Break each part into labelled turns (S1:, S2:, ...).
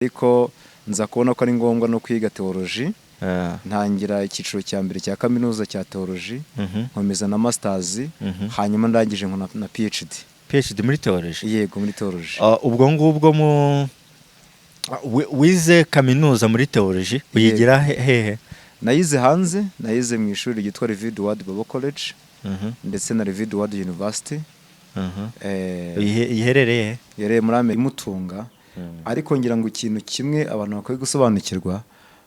S1: Ariko nza kubona ko ari ngombwa no kwiga theology, ntangira icyiciro cya mbere cya kaminuza cya theology, nkomeza na masters, hanyuma ndangije nkora na PhD.
S2: PhD muri theology?
S1: Yego, muri theology.
S2: Ubwo ngubwo mu wize kaminuza muri theology uyigira hehe?
S1: Nayize hanze, nayize mu ishuri ryitwa Revealed Word Bible College ndetse na Revealed Word University.
S2: Iherereye he?
S1: Yereye muri Amerika, imutunga. Ariko ngira ngo ikintu kimwe abantu bakwiye gusobanukirwa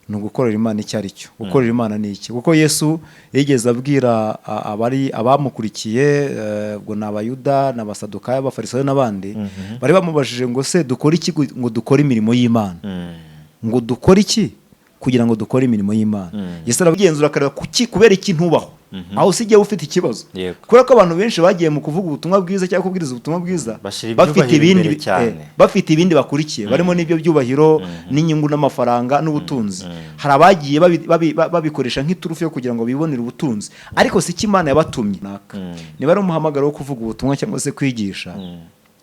S1: ni ugukorera Imana icyo ari cyo. Gukorera Imana ni iki? Kuko Yesu yigeze abwira abari abamukurikiye, ubwo ni Abayuda n'Abasadukayo, Abafarisayo n'abandi, bari bamubajije ngo: "Se dukore iki ngo dukore imirimo y'Imana?" Ngo dukore iki kugira ngo dukore imirimo y'Imana? Yesu arabigenzura, akareba kuki, kubera iki ntubaho aho si igihe ufite ikibazo. Kubera ko abantu benshi bagiye mu kuvuga ubutumwa bwiza cyangwa kubwiriza ubutumwa bwiza
S2: Bashyira
S1: bafite
S2: ibyubahiro
S1: ibindi
S2: imbere cyane.
S1: Bafite ibindi bakurikiye, barimo n'ibyo byubahiro n'inyungu n'amafaranga n'ubutunzi. Hari abagiye babikoresha nk'iturufu yo kugira ngo bibonere ubutunzi, ariko si cyo Imana yabatumye. Niba ari umuhamagaro wo kuvuga ubutumwa cyangwa se kwigisha,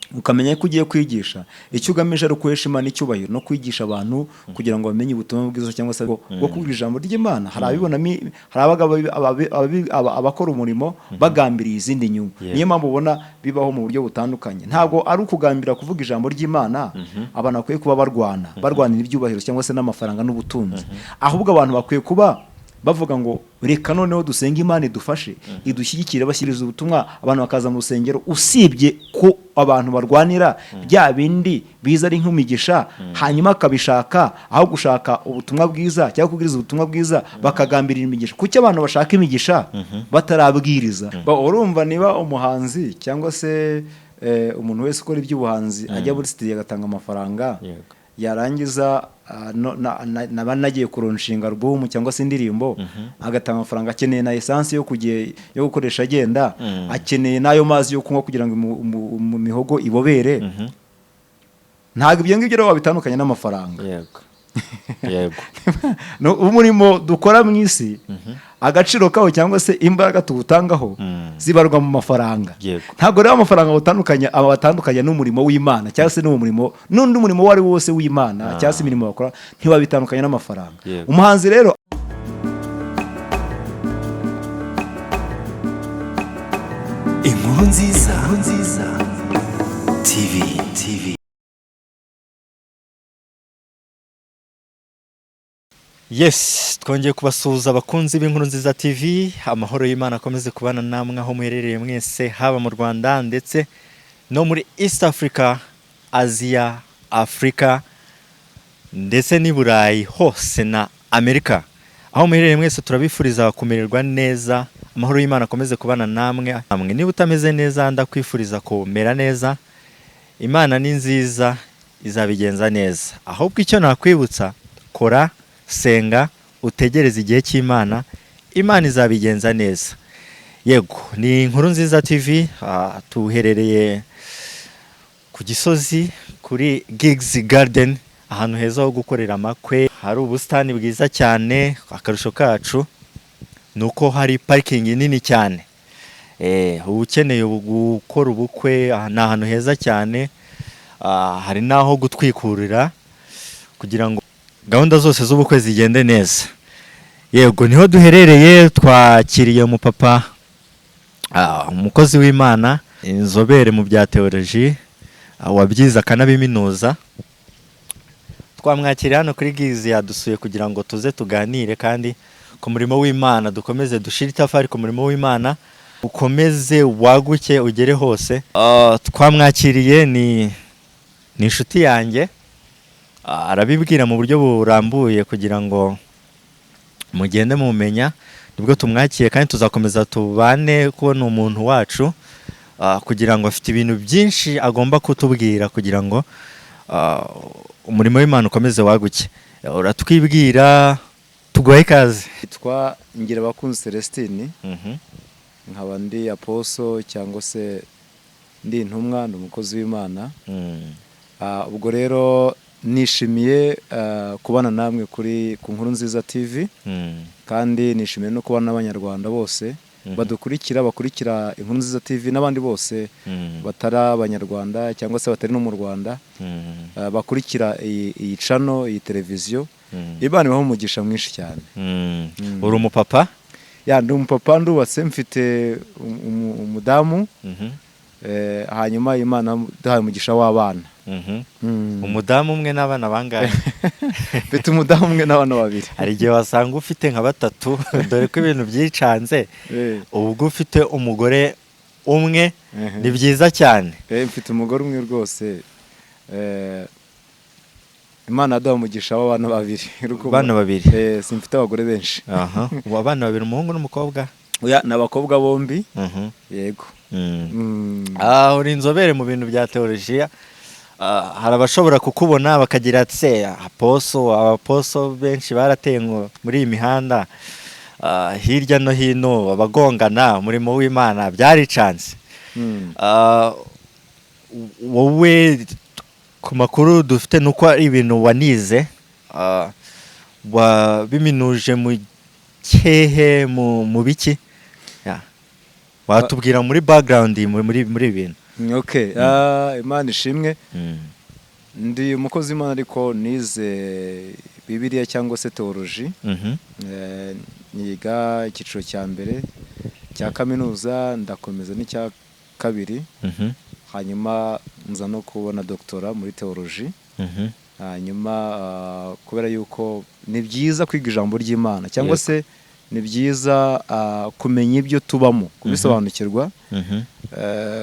S1: ukamenya ko ugiye kwigisha, icyo ugamije ari ukuhesha Imana icyubahiro no kwigisha abantu kugira ngo bamenye ubutumwa bwiza cyangwa se bwo kuvuga ijambo ry'Imana. Hari abibonamo, hari abakora umurimo bagambiriye izindi nyungu. Niyo mpamvu ubona bibaho mu buryo butandukanye. Ntabwo ari ukugambira kuvuga ijambo ry'Imana abantu bakwiye kuba barwana, barwanira ibyubahiro cyangwa se n'amafaranga n'ubutunzi. Ahubwo abantu bakwiye kuba bavuga ngo: "Reka noneho dusenge Imana idufashe, idushyigikire." Bashyiriza ubutumwa abantu bakaza mu rusengero, usibye ko abantu barwanira bya bindi biza ari nk'imigisha, hanyuma akabishaka aho gushaka ubutumwa bwiza cyangwa kubwiriza ubutumwa bwiza, bakagambirira imigisha. Kuki abantu bashaka imigisha batarabwiriza? Urumva niba umuhanzi cyangwa se umuntu wese ukora iby'ubuhanzi ajya muri studio agatanga amafaranga, yarangiza naba nagiye kulaunchinga album cyangwa se indirimbo, agatanga amafaranga, akeneye na essence yo gukoresha agenda, akeneye n'ayo mazi yo kunywa kugira ngo mu mihogo ibobere. Ntabwo ibyo ngibyo rero wabitandukanya n'amafaranga.
S2: yego yego
S1: No, umurimo dukora mu isi, agaciro kawo cyangwa se imbaraga tuwutangaho zibarwa mu mafaranga. Ntabwo rero amafaranga batandukanya, aba batandukanya n'umurimo w'Imana cyangwa se n'uwo murimo n'undi murimo uwo ari wo wose w'Imana cyangwa se imirimo bakora, ntiwabitandukanya n'amafaranga. Umuhanzi rero
S3: Inkuru nziza, Inkuru nziza TV TV.
S2: Yes, twongeye kubasuhuza abakunzi b'Inkuru Nziza TV. Amahoro y'Imana akomeze kubana namwe aho muherereye mwese, haba mu Rwanda ndetse no muri East Africa, Asia, Afurika ndetse n'i Burayi hose na Amerika. Aho muherereye mwese turabifuriza kumererwa neza. Amahoro y'Imana akomeze kubana namwe. Namwe niba utameze neza, ndakwifuriza kumera neza. Imana ni nziza, izabigenza neza. Ahubwo icyo nakwibutsa, kora, senga, utegereze igihe cy'Imana, Imana izabigenza neza. Yego, ni Inkuru Nziza TV, tuherereye ku Gisozi kuri Gigs Garden, ahantu heza ho gukorera amakwe, hari ubusitani bwiza cyane. Akarusho kacu ni uko hari parikingi nini cyane. Uba ukeneye gukora ubukwe, aha ni ahantu heza cyane. Hari n'aho gutwikurira kugira ngo gahunda zose z'ubukwe zigende neza. Yego, niho duherereye. Twakiriye umupapa, umukozi w'Imana, inzobere mu bya theology, wabyize akanabiminuza. Twamwakiriye hano kuri Gizi, yadusuye kugira ngo tuze tuganire kandi ku murimo w'Imana, dukomeze dushire itafari ku murimo w'Imana, ukomeze waguke ugere hose. Twamwakiriye, ni inshuti yanjye. Arabibwira mu buryo burambuye kugira ngo mugende mumenya. Nibwo tumwakiye kandi tuzakomeza tubane kuko ni umuntu wacu, kugira ngo afite ibintu byinshi agomba kutubwira kugira ngo umurimo w'Imana ukomeze waguke. Uratwibwira, tuguhe ikaze.
S1: Yitwa Ngirabakunzi Celestine, nkaba ndi apostle cyangwa se ndi intumwa, ndi umukozi w'Imana. Ubwo rero nishimiye kubana namwe kuri ku Nkuru Nziza TV, kandi nishimiye no kubana n'Abanyarwanda bose. badukurikira, bakurikira Inkuru Nziza TV n'abandi bose batari Abanyarwanda cyangwa se batari no mu Rwanda, bakurikira iyi channel, iyi televiziyo, Imana ibahe umugisha mwinshi cyane.
S2: Uri umupapa?
S1: Yeah, ndi umupapa, ndubatse, mfite umudamu, hanyuma Imana duhaye umugisha w'abana.
S2: Umudamu umwe n'abana bangahe?
S1: Mfite umudamu umwe n'abana babiri.
S2: Hari igihe wasanga ufite nka batatu, dore ko ibintu byicanze. Ubwo ufite umugore umwe, ni byiza cyane.
S1: Mfite umugore umwe rwose. Imana yaduhaye umugisha w'abana babiri.
S2: Abana babiri.
S1: Simfite abagore benshi.
S2: Aha, ubu abana babiri, umuhungu n'umukobwa?
S1: Oya, ni abakobwa bombi. Yego.
S2: Ah, uri inzobere mu bintu bya teolojiya. Ah, hari abashobora kukubona bakagira ati: "Se apostle, abapostle benshi barateye ngo muri iyi mihanda, hirya no hino abagongana, umurimo w'Imana byaricanze." Ah, wowe ku makuru dufite ni uko ari ibintu wanize, wabiminuje mu kehe, mu biki? Yeah. Watubwira muri background muri ibi bintu?
S1: Okay. Imana ishimwe. Ndi umukozi w'Imana, ariko nize Bibiliya cyangwa se teoloji. Niga icyiciro cya mbere cya kaminuza, ndakomeza n'icya kabiri, hanyuma nza no kubona doctorat muri teoloji. Hanyuma kubera yuko ni byiza kwiga ijambo ry'Imana cyangwa se ni byiza kumenya ibyo tubamo, kubisobanukirwa.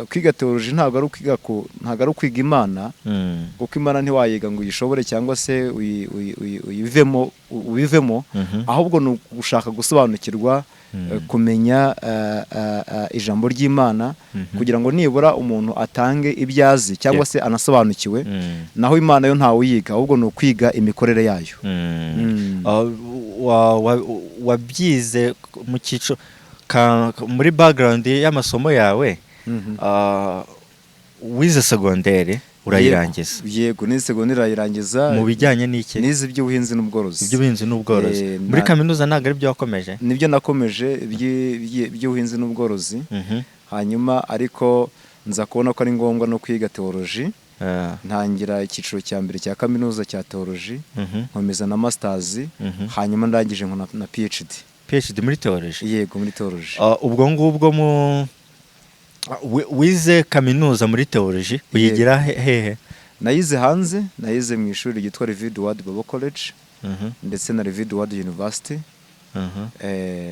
S1: Kwiga teoloji ntabwo ari ukwiga Imana, kuko Imana ntiwayiga ngo uyishobore cyangwa se uyivemo, ubivemo, ahubwo ni ugushaka gusobanukirwa, kumenya ijambo ry'Imana, kugira ngo nibura umuntu atange ibyo azi cyangwa se anasobanukiwe. Naho Imana yo ntawe uyiga, ahubwo ni ukwiga imikorere yayo.
S2: Ah, wabyize mu cyiciro muri background y'amasomo yawe, wize segonderi urayirangiza?
S1: Yego, nize segonderi irayirangiza.
S2: Mu bijyanye n'iki?
S1: Nize iby'ubuhinzi n'ubworozi.
S2: Iby'ubuhinzi n'ubworozi. Muri kaminuza ntabwo ari byo wakomeje?
S1: Nibyo nakomeje, iby'ubuhinzi n'ubworozi. Hanyuma ariko nza kubona ko ari ngombwa no kwiga teoloji, ntangira icyiciro cya mbere cya kaminuza cya teoloji, nkomeza na masters, hanyuma ndangije nkora na PhD.
S2: PhD muri teoloji?
S1: Yego, muri teoloji.
S2: Ah, ubwo ngubwo mu wize kaminuza muri teoloji uyigira hehe?
S1: Nayize hanze, nayize mu ishuri ryitwa Revealed Word Bible College ndetse na Revealed Word University.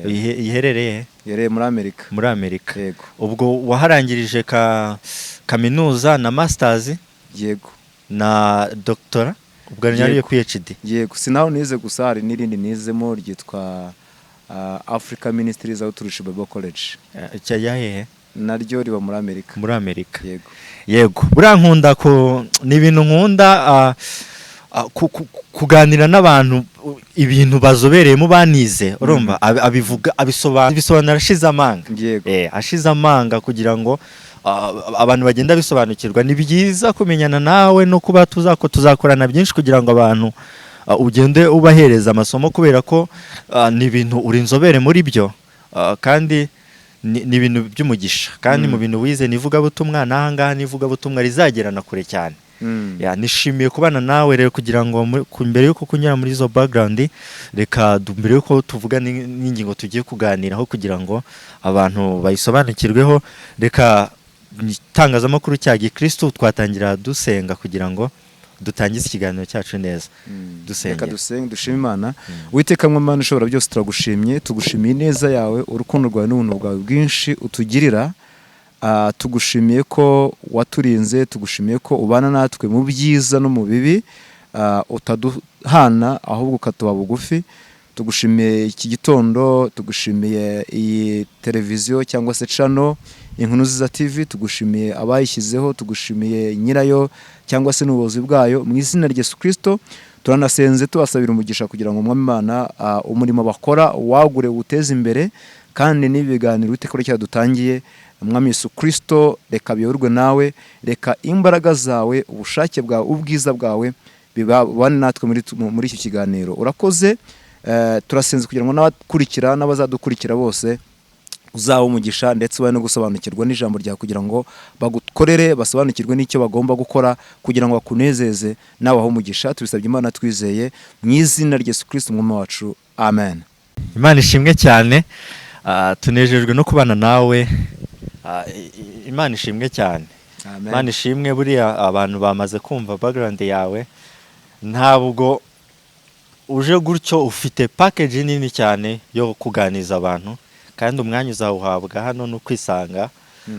S2: Iherereye he?
S1: Iherereye muri Amerika.
S2: Muri Amerika?
S1: Yego.
S2: Ubwo waharangirije ka kaminuza na masters?
S1: Yego.
S2: Na doctorat, ubwo ariyo
S1: Yego.
S2: PhD?
S1: Yego, sinaho nize gusa, hari n'irindi nizemo ryitwa Africa Ministries Outreach Bible College.
S2: Cyajya hehe?
S1: Naryo riba muri Amerika.
S2: Muri Amerika?
S1: Yego.
S2: Yego, buriya nkunda ku ni ibintu nkunda kuganira n'abantu ibintu bazobereyemo, banize, urumva abivuga, abisobanura ashize amanga. Ashize amanga kugira ngo abantu bagenda bisobanukirwa. Ni byiza kumenyana nawe no kuba tuzakorana byinshi kugira ngo abantu ugende ubahereza amasomo, kubera ko ni ibintu uri inzobere muri byo, kandi ni ibintu by'umugisha, kandi mu bintu wize ni ivugabutumwa, n'aha ngaha ni ivugabutumwa rizagerana kure cyane. Yeah, nishimiye kubana nawe rero kugira ngo mbere yuko kunyura muri izo background, reka mbere yuko tuvuga n'ingingo tugiye kuganiraho kugira ngo abantu bayisobanukirweho, reka mu itangazamakuru cya gikristo twatangira dusenga kugira ngo dutangize ikiganiro cyacu neza. Dusengera.
S1: Reka dusenge, dushime Imana. Uwiteka Mana ushobora byose, turagushimye, tugushimiye ineza yawe, urukundo rwawe n'ubuntu bwawe bwinshi utugirira. Tugushimiye ko waturinze, tugushimiye ko ubana natwe mu byiza no mu bibi, utaduhana ahubwo ukatuba bugufi. Tugushimiye iki gitondo, tugushimiye iyi televiziyo cyangwa se channel Inkuru Nziza TV, tugushimiye abayishyizeho, tugushimiye nyirayo cyangwa se n'ubuyobozi bwayo. Mu izina rya Yesu Kristo turanasenze, tubasabira umugisha kugira ngo Umwami Imana, umurimo bakora wagure, uteze imbere, kandi n'ibi biganiro Uwiteka cyadutangiye dutangiye, Umwami Yesu Kristo, reka biyoborwe nawe, reka imbaraga zawe, ubushake bwawe, ubwiza bwawe bibane natwe muri iki kiganiro. Urakoze. Turasenze kugira ngo n'abakurikira n'abazadukurikira bose Uzaba umugisha, ndetse ubahe no gusobanukirwa n'ijambo ryawe kugira ngo bagukorere, basobanukirwe n'icyo bagomba gukora kugira ngo bakunezeze. Nawe aho umugisha, tubisabye Imana twizeye mu izina rya Yesu Kristo Umwami wacu, amen.
S2: Imana ishimwe cyane. Tunejejwe no kubana nawe. Imana ishimwe cyane.
S1: Amen.
S2: Imana ishimwe. Buriya abantu bamaze kumva background yawe, ntabwo uje gutyo, ufite package nini cyane yo kuganiza abantu, kandi umwanya uzawuhabwa hano no kwisanga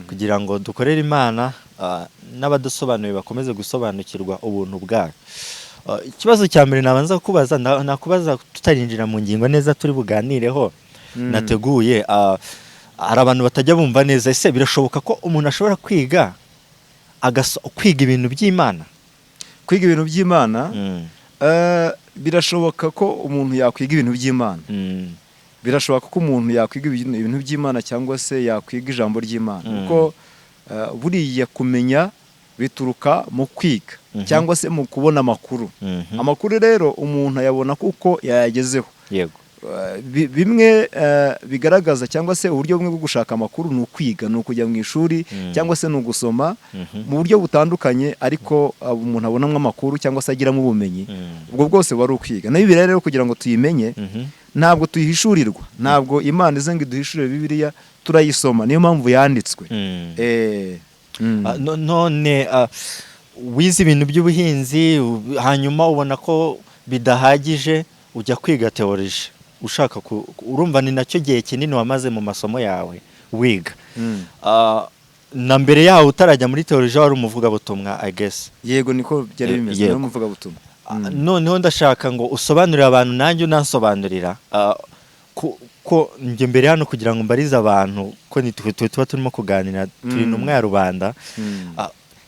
S2: kugira ngo dukorere Imana, n'abadasobanuye bakomeze gusobanukirwa ubuntu bwayo. Ikibazo cya mbere nabanza kubaza, nakubaza tutarinjira mu ngingo neza turi buganireho nateguye, hari abantu batajya bumva neza: ese birashoboka ko umuntu ashobora kwiga kwiga ibintu by'Imana?
S1: Kwiga ibintu by'Imana? Birashoboka ko umuntu yakwiga ibintu by'Imana. Birashoboka ko umuntu yakwiga ibintu by'Imana cyangwa se yakwiga ijambo ry'Imana, kuko buriya kumenya bituruka mu kwiga cyangwa se mu kubona amakuru. Amakuru rero umuntu ayabona kuko yayagezeho. Bimwe bigaragaza cyangwa se uburyo bumwe bwo gushaka amakuru ni ukwiga, ni ukujya mu ishuri cyangwa se ni ugusoma mu buryo butandukanye, ariko umuntu abonamo amakuru cyangwa se agiramo ubumenyi. Ubwo bwose buba ari ukwiga. Na Bibiliya rero, kugira ngo tuyimenye, ntabwo tuyihishurirwa, ntabwo Imana ize ngo iduhishurire Bibiliya, turayisoma, niyo mpamvu yanditswe.
S2: None wize ibintu by'ubuhinzi, hanyuma ubona ko bidahagije, ujya kwiga théologie, ushaka urumva ni nacyo gihe kinini wamaze mu masomo yawe wiga. Na mbere yaho utarajya muri théologie wari umuvugabutumwa, I guess.
S1: Yego, niko byari bimeze.
S2: Yego.
S1: Niyo muvugabutumwa.
S2: Noneho ndashaka ngo usobanurire abantu, nanjye unansobanurira, ko njye mbere hano kugira ngo mbarize abantu ko ni twe tuba turimo kuganira, turi intumwa ya rubanda.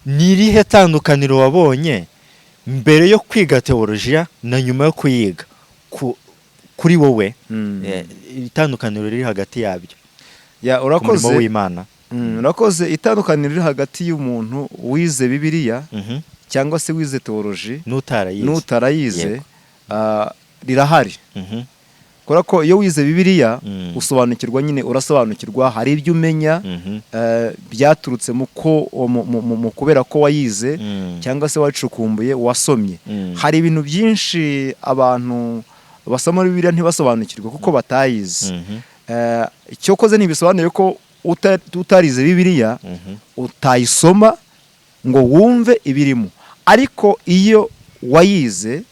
S2: Ni irihe tandukaniro wabonye mbere yo kwiga teolojiya na nyuma yo kuyiga kuri wowe? Itandukaniro riri hagati yabyo
S1: Ya,
S2: ku murimo
S1: urakoze.
S2: w'Imana.
S1: Urakoze. Itandukaniro riri hagati y'umuntu wize Bibiliya cyangwa se wize théologie
S2: n'utarayize
S1: n'utarayize, rirahari, kubera ko iyo wize Bibiliya usobanukirwa nyine, urasobanukirwa, hari ibyo umenya byaturutse mu ko mu kubera ko wayize cyangwa se wacukumbuye, wasomye. Hari ibintu byinshi abantu basoma Bibiliya ntibasobanukirwe kuko batayize. Icyokoze ntibisobanuye ko utarize Bibiliya utayisoma ngo wumve ibirimo, ariko iyo wayize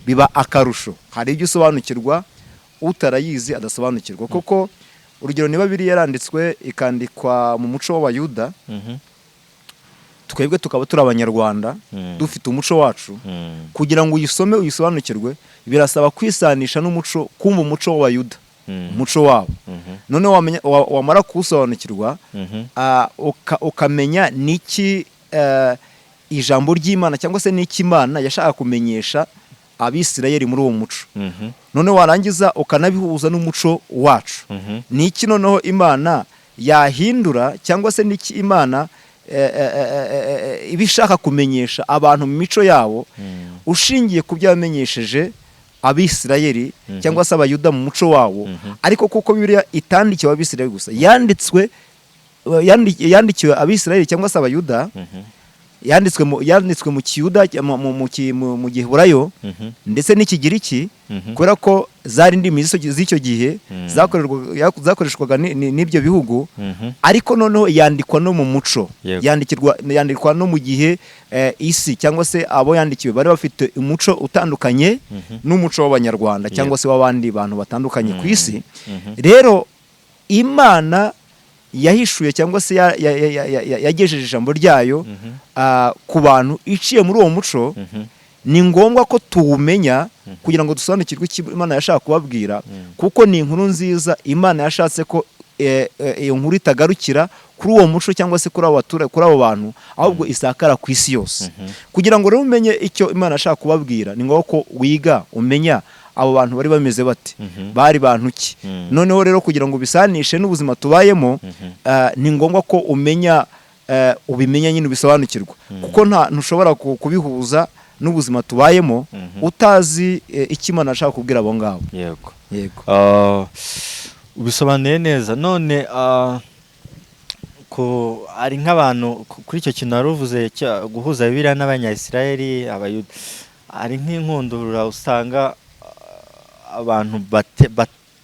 S1: biba akarusho, hari ibyo usobanukirwa utarayizi adasobanukirwa. Kuko urugero, niba Bibiliya yaranditswe ikandikwa mu muco w'Abayuda, twebwe tukaba turi Abanyarwanda, dufite umuco wacu, kugira ngo uyisome uyisobanukirwe birasaba kwisanisha n'umuco, kumva umuco w'Abayuda, umuco wabo. Noneho wamara kuwusobanukirwa, ukamenya niki ijambo ry'Imana cyangwa se n'iki Imana yashaka kumenyesha Abisirayeli muri uwo muco. Noneho warangiza ukanabihuza n'umuco wacu. Niki noneho Imana yahindura cyangwa se niki Imana iba ishaka kumenyesha abantu mu mico yabo, ushingiye ku byo yamenyesheje Abisirayeli cyangwa se Abayuda mu muco wabo. Ariko kuko Bibiliya itandikiwe Abisirayeli gusa, yanditswe yandikiwe Abisirayeli cyangwa se Abayuda, yanditswe mu Kiyuda, mu Giheburayo ndetse n'Ikigiriki, kubera ko zari indimi z'icyo gihe zakoreshwaga n'ibyo bihugu. Ariko noneho yandikwa no mu muco, yandikwa no mu gihe isi cyangwa se abo yandikiwe bari bafite umuco utandukanye n'umuco w'Abanyarwanda cyangwa se w'abandi bantu batandukanye ku isi. Rero Imana yahishuye cyangwa se yagejeje ijambo ryayo ku bantu iciye muri uwo muco. Ni ngombwa ko tuwumenya kugira ngo dusobanukirwe icyo Imana yashaka kubabwira, kuko ni inkuru nziza. Imana yashatse ko iyo nkuru itagarukira kuri uwo muco cyangwa se kuri abo baturage, kuri abo bantu, ahubwo isakara ku isi yose. Kugira ngo rero umenye icyo Imana yashaka kubabwira, ni ngombwa ko wiga, umenya abo bantu bari bameze bate, bari bantu ki. Noneho rero kugira ngo ubisanishe n'ubuzima tubayemo, ni ngombwa ko umenya, ubimenya nyine, ubisobanukirwa, kuko nta ntushobora kubihuza n'ubuzima tubayemo utazi icyo Imana ashaka kubwira abo ngabo.
S2: Yego.
S1: Yego.
S2: Ubisobanuye neza. None ko ari nk'abantu kuri icyo kintu wari uvuze guhuza Bibiliya n'Abanyayisiraheli, Abayuda, ari nk'inkundura usanga abantu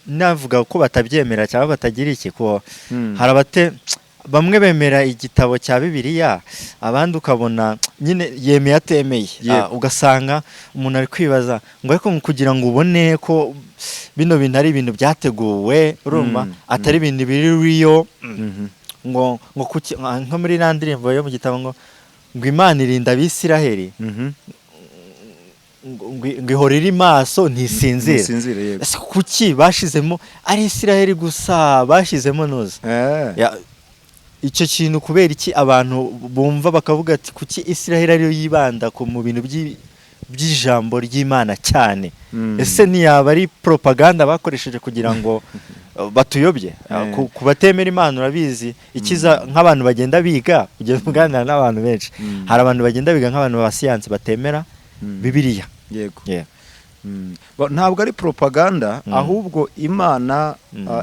S2: navuga ko batabyemera cyangwa batagira iki ko hari abate bamwe bemera igitabo cya Bibiliya, abandi ukabona nyine yemeye atemeye. Ugasanga umuntu ari kwibaza ngo ariko kugira ngo ubone ko bino bintu ari ibintu byateguwe, urumva, atari ibintu biri real, ngo kuki nko muri iriya ndirimbo yo mu gitabo ngo Imana irinda Abisiraheli, ngo ihora iri maso, ntisinzira.
S1: Ntisinzire, yego.
S2: Ese kuki bashizemo ari Isiraheli gusa, bashyizemo nuza? Icyo kintu kubera iki abantu bumva bakavuga ati kuki Isiraheli ariyo yibanda ku mu bintu by'ijambo ry'Imana cyane? Ese ntiyaba ari propaganda bakoresheje kugira ngo batuyobye? Ku batemera Imana, urabizi, ikiza nk'abantu bagenda biga, ugenda uganira n'abantu benshi, hari abantu bagenda biga nk'abantu ba siyansi batemera Bibiliya.
S1: Ntabwo ari propaganda, ahubwo Imana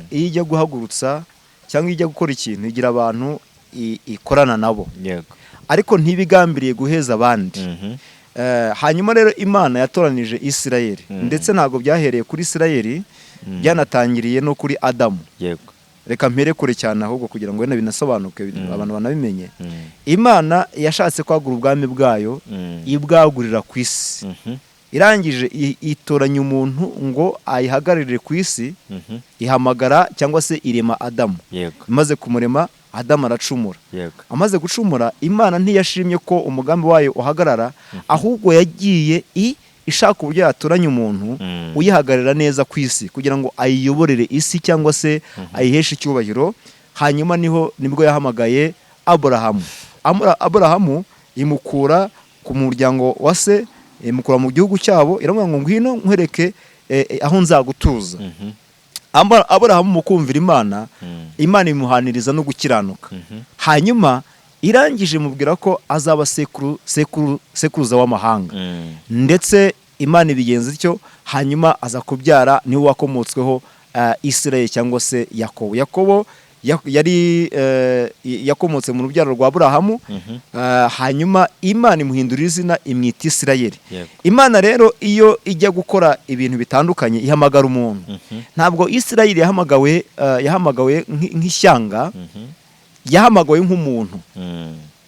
S1: iyo ijya guhagurutsa cyangwa ijya gukora ikintu, igira abantu ikorana nabo, ariko ntibigambiriye guheza abandi. Hanyuma rero Imana yatoranije Isirayeli, ndetse ntabwo byahereye kuri Isirayeli, byanatangiriye no kuri Adamu. Reka mpere kure cyane ahubwo kugira ngo wenda binasobanuke, abantu banabimenye. Imana yashatse kwagura ubwami bwayo, ibwagurira ku isi. Irangije itoranya umuntu ngo ayihagararire ku isi, ihamagara cyangwa se irema Adamu. Imaze kumurema, Adamu aracumura. Amaze gucumura, Imana ntiyashimye ko umugambi wayo uhagarara, ahubwo yagiye ishaka uburyo yatoranya umuntu uyihagararira neza ku isi kugira ngo ayiyoborere isi cyangwa se ayiheshe icyubahiro. Hanyuma niho nibwo yahamagaye Aburahamu. Aburahamu imukura ku muryango wa se, imukura mu gihugu cyabo, iramubwira ngo ngwino nkwereke aho nzagutuza. Aburahamu mu kumvira Imana, Imana imuhaniriza no gukiranuka. Hanyuma irangije imubwira ko azaba sekuru sekuru sekuruza w'amahanga, ndetse Imana ibigenza ityo. Hanyuma aza kubyara, niwe wakomotsweho Isirayeli cyangwa se Yakobo. Yakobo yari yakomotse mu rubyaro rwa Aburahamu. Hanyuma Imana imuhindurira izina, imwita Isirayeli. Imana rero iyo ijya gukora ibintu bitandukanye ihamagara umuntu. Ntabwo Isirayeli yahamagawe nk'ishyanga, yahamagawe nk'umuntu,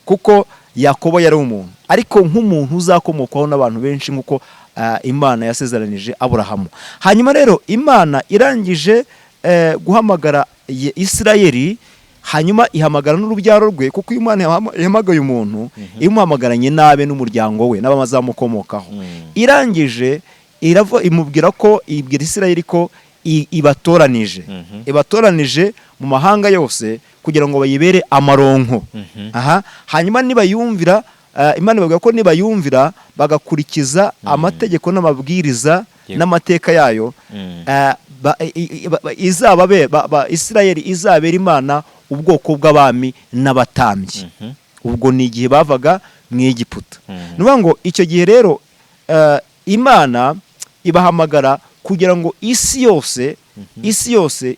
S1: kuko Yakobo yari umuntu, ariko nk'umuntu uzakomokwaho n'abantu benshi nk'uko Imana yasezeranije Aburahamu. Hanyuma rero Imana irangije guhamagara Isirayeli, hanyuma ihamagara n'urubyaro rwe, kuko iyo Imana ihamagaye umuntu, imuhamagaranye n'abe n'umuryango we n'abazamukomokaho. Irangije imubwira ko, ibwira Isirayeli ko ibatoranije, ibatoranije mu mahanga yose kugira ngo bayibere amaronko. Aha hanyuma nibayumvira, Imana ibavuga ko nibayumvira bagakurikiza amategeko n'amabwiriza n'amateka yayo, izababe Isirayeli izabera Imana ubwoko bw'abami n'abatambyi. Ubwo ni igihe bavaga mu Egiputa. Ni ukuvuga ngo icyo gihe rero Imana ibahamagara kugira ngo isi yose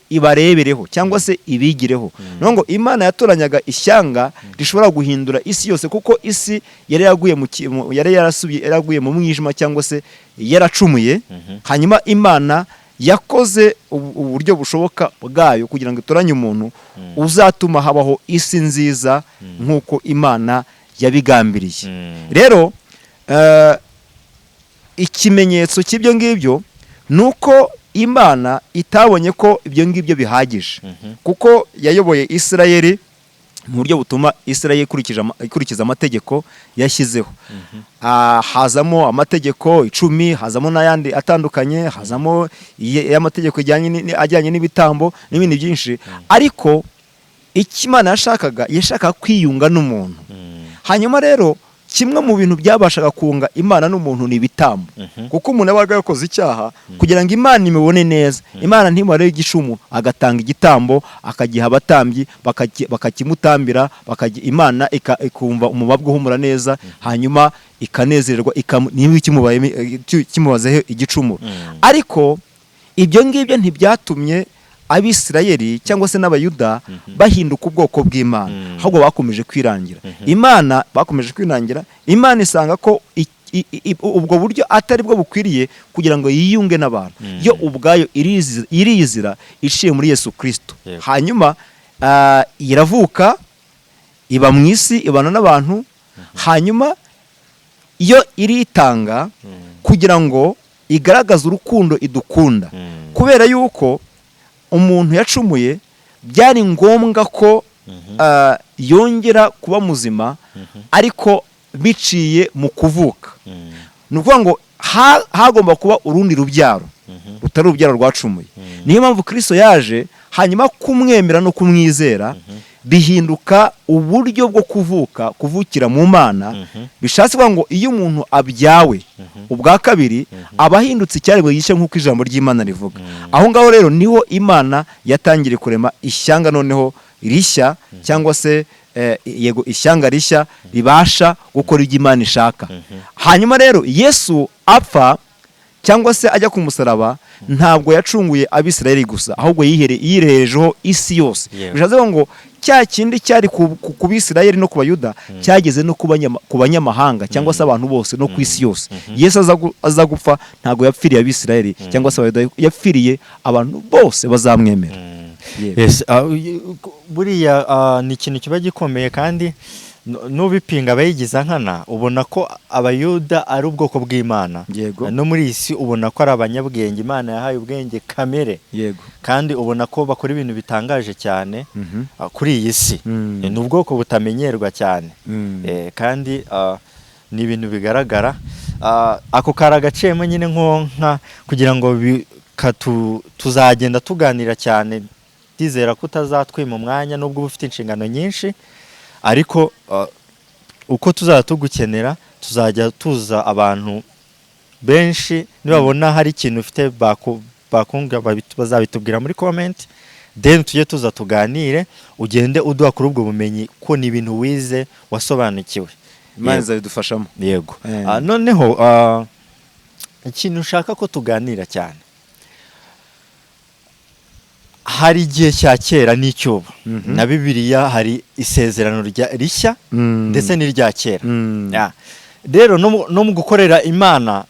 S1: ibarebereho cyangwa se ibigireho. Ni ukuvuga ngo Imana yatoranyaga ishyanga rishobora guhindura isi yose, kuko isi yari yaraguye mu ki- mu- yari yarasubiye, yaraguye mu mwijima cyangwa se yaracumuye. Hanyuma Imana yakoze uburyo bushoboka bwayo kugira ngo itoranye umuntu uzatuma habaho isi nziza nk'uko Imana yabigambiriye. Rero ikimenyetso cy'ibyo ngibyo ni uko Imana itabonye ko ibyo ngibyo bihagije, kuko yayoboye Isirayeli mu buryo butuma Isirayeli ikurikiza amategeko yashyizeho. Hazamo amategeko 10, hazamo n'ayandi atandukanye, hazamo y'amategeko ajyanye n'ibitambo n'ibindi byinshi. Ariko icyo Imana yashakaga, yashakaga kwiyunga n'umuntu. Hanyuma rero kimwe mu bintu byabashaga kunga Imana n'umuntu ni ibitambo, kuko umuntu yabaga yakoze icyaha, kugira ngo Imana imubone neza, Imana ntimubare igicumu, agatanga igitambo, akagiha abatambyi, bakakimutambira, Imana ikumva umubabwe uhumura neza, hanyuma ikanezerwa, niba kimubazeho igicumuro. Ariko ibyo ngibyo ntibyatumye Abisirayeli cyangwa se n'Abayuda bahinduka ubwoko bw'Imana, ahubwo bakomeje kwirangira Imana, bakomeje kwinangira Imana, isanga ko ubwo buryo atari bwo bukwiriye kugira ngo yiyunge n'abantu. Yo ubwayo iriyizira iciye muri Yesu Kirisito. Hanyuma iravuka, iba mu isi, ibana n'abantu. Hanyuma yo iritanga kugira ngo igaragaze urukundo idukunda. Kubera yuko umuntu yacumuye, byari ngombwa ko yongera kuba muzima, ariko biciye mu kuvuka. Ni ukuvuga ngo hagomba kuba urundi rubyaro rutari urubyaro rwacumuye. Niyo mpamvu Kirisito yaje, hanyuma kumwemera no kumwizera bihinduka uburyo bwo kuvuka, kuvukira mu Mana. Bishatse kuvuga ngo iyo umuntu abyawe ubwa kabiri, aba ahindutse icyaremwe gishya, nk'uko ijambo ry'Imana rivuga. Aho ngaho rero niho Imana yatangiriye kurema ishyanga noneho rishya, cyangwa se yego, ishyanga rishya ribasha gukora ibyo Imana ishaka. Hanyuma rero Yesu apfa cyangwa se ajya ku musaraba, ntabwo yacunguye Abisirayeli gusa, ahubwo yiherejeho isi yose. Bishatse kuvuga ngo cya kindi cyari ku Bisirayeli no ku Bayuda cyageze no ku banyamahanga, cyangwa se abantu bose no ku isi yose. Yesu aza gupfa, ntabwo yapfiriye Abisirayeli cyangwa se Abayuda, yapfiriye abantu bose bazamwemera. Yego.
S2: Yes, buriya ni ikintu kiba gikomeye, kandi n'ubipinga aba yigiza nkana. Ubona ko Abayuda ari ubwoko bw'Imana. No muri iyi si ubona ko ari abanyabwenge, Imana yahaye ubwenge kamere. Kandi ubona ko bakora ibintu bitangaje cyane kuri iyi si. Ni ubwoko butamenyerwa cyane. Kandi ni ibintu bigaragara. Ako kari agaciyemo nyine, nko nka kugira ngo tuzagenda tuganira cyane. Ndizera ko utazatwima umwanya nubwo uba ufite inshingano nyinshi, ariko uko tuzajya tugukenera, tuzajya tuza. Abantu benshi nibabona hari ikintu ufite bakunga, bazabitubwira muri comment, then tujye tuza tuganire, ugende uduha kuri ubwo bumenyi, ko ni ibintu wize, wasobanukiwe.
S1: Imana
S2: Yego.
S1: izabidufashamo.
S2: Yego. Noneho ikintu ushaka ko tuganira cyane, hari igihe cya kera n'icyubu. Na Bibiliya hari isezerano rishya ndetse n'irya kera. Ya. Rero no mu gukorera Imana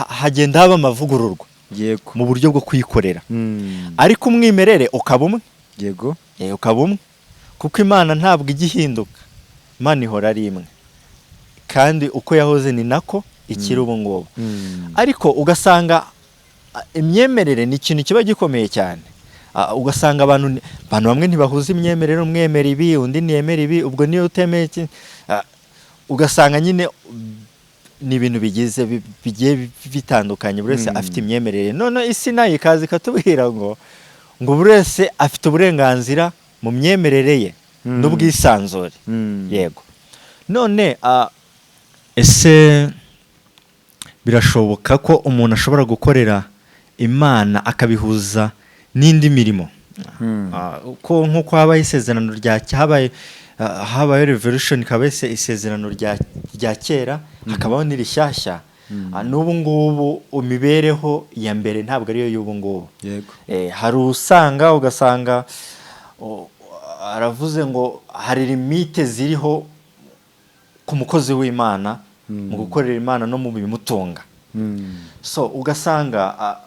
S2: hagenda haba amavugururwa mu buryo bwo kuyikorera, ariko umwimerere ukaba umwe. Ukaba umwe, kuko Imana ntabwo ijya ihinduka. Imana ihora ari imwe, kandi uko yahoze ni nako ikiri ubu ngubu. Ariko ugasanga imyemerere ni ikintu kiba gikomeye cyane. Ugasanga abantu bamwe ntibahuza imyemerere, umwe yemera ibi, undi ntiyemera ibi. Ubwo niyo utemeye iki, ugasanga nyine ni ibintu bigize bigiye bitandukanye, buri wese afite imyemerere. None isi nayo ikaza ikatubwira ngo buri wese afite uburenganzira mu myemerere ye n'ubwisanzure. Yego. None ese birashoboka ko umuntu ashobora gukorera Imana akabihuza n'indi mirimo? Ko nk'uko habaye isezerano rya habaye habaye revolution, ikaba isezerano rya kera, hakabaho n'irishyashya. N'ubu ngubu imibereho ya mbere ntabwo ariyo y'ubu ngubu. Hari usanga ugasanga aravuze ngo hari limite ziriho ku mukozi w'Imana mu gukorera Imana no mu bimutunga. So ugasanga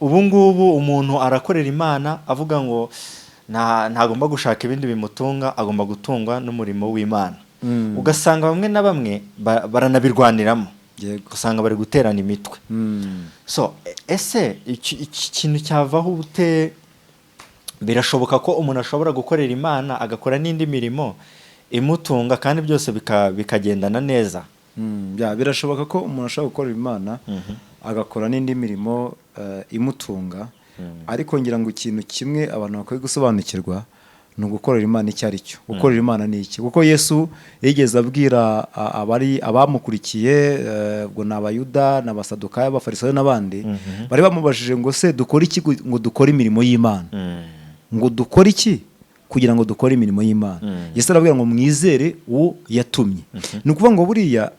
S2: ubu ngubu umuntu arakorera Imana avuga ngo ntagomba gushaka ibindi bimutunga, agomba gutungwa n'umurimo w'Imana. Ugasanga bamwe na bamwe baranabirwaniramo. Ugasanga bari guterana imitwe. So ese iki kintu cyavaho ubute? Birashoboka ko umuntu ashobora gukorera Imana agakora n'indi mirimo imutunga, kandi byose bikagendana neza?
S1: Ya, birashoboka ko umuntu ashobora gukorera Imana agakora n'indi mirimo imutunga. Ariko ngira ngo ikintu kimwe abantu bakwiye gusobanukirwa ni ugukorera Imana icyo ari cyo. Gukorera Imana ni iki? Kuko Yesu yigeze abwira abari abamukurikiye, ubwo ni Abayuda n'Abasadukayo, Abafarisayo n'abandi bari bamubajije ngo: "Se dukore iki ngo dukore imirimo y'Imana?" Ngo dukore iki kugira ngo dukore imirimo y'Imana? Yesu arabwira ngo: "Mwizere uwo yatumye." Ni ukuvuga ngo buriya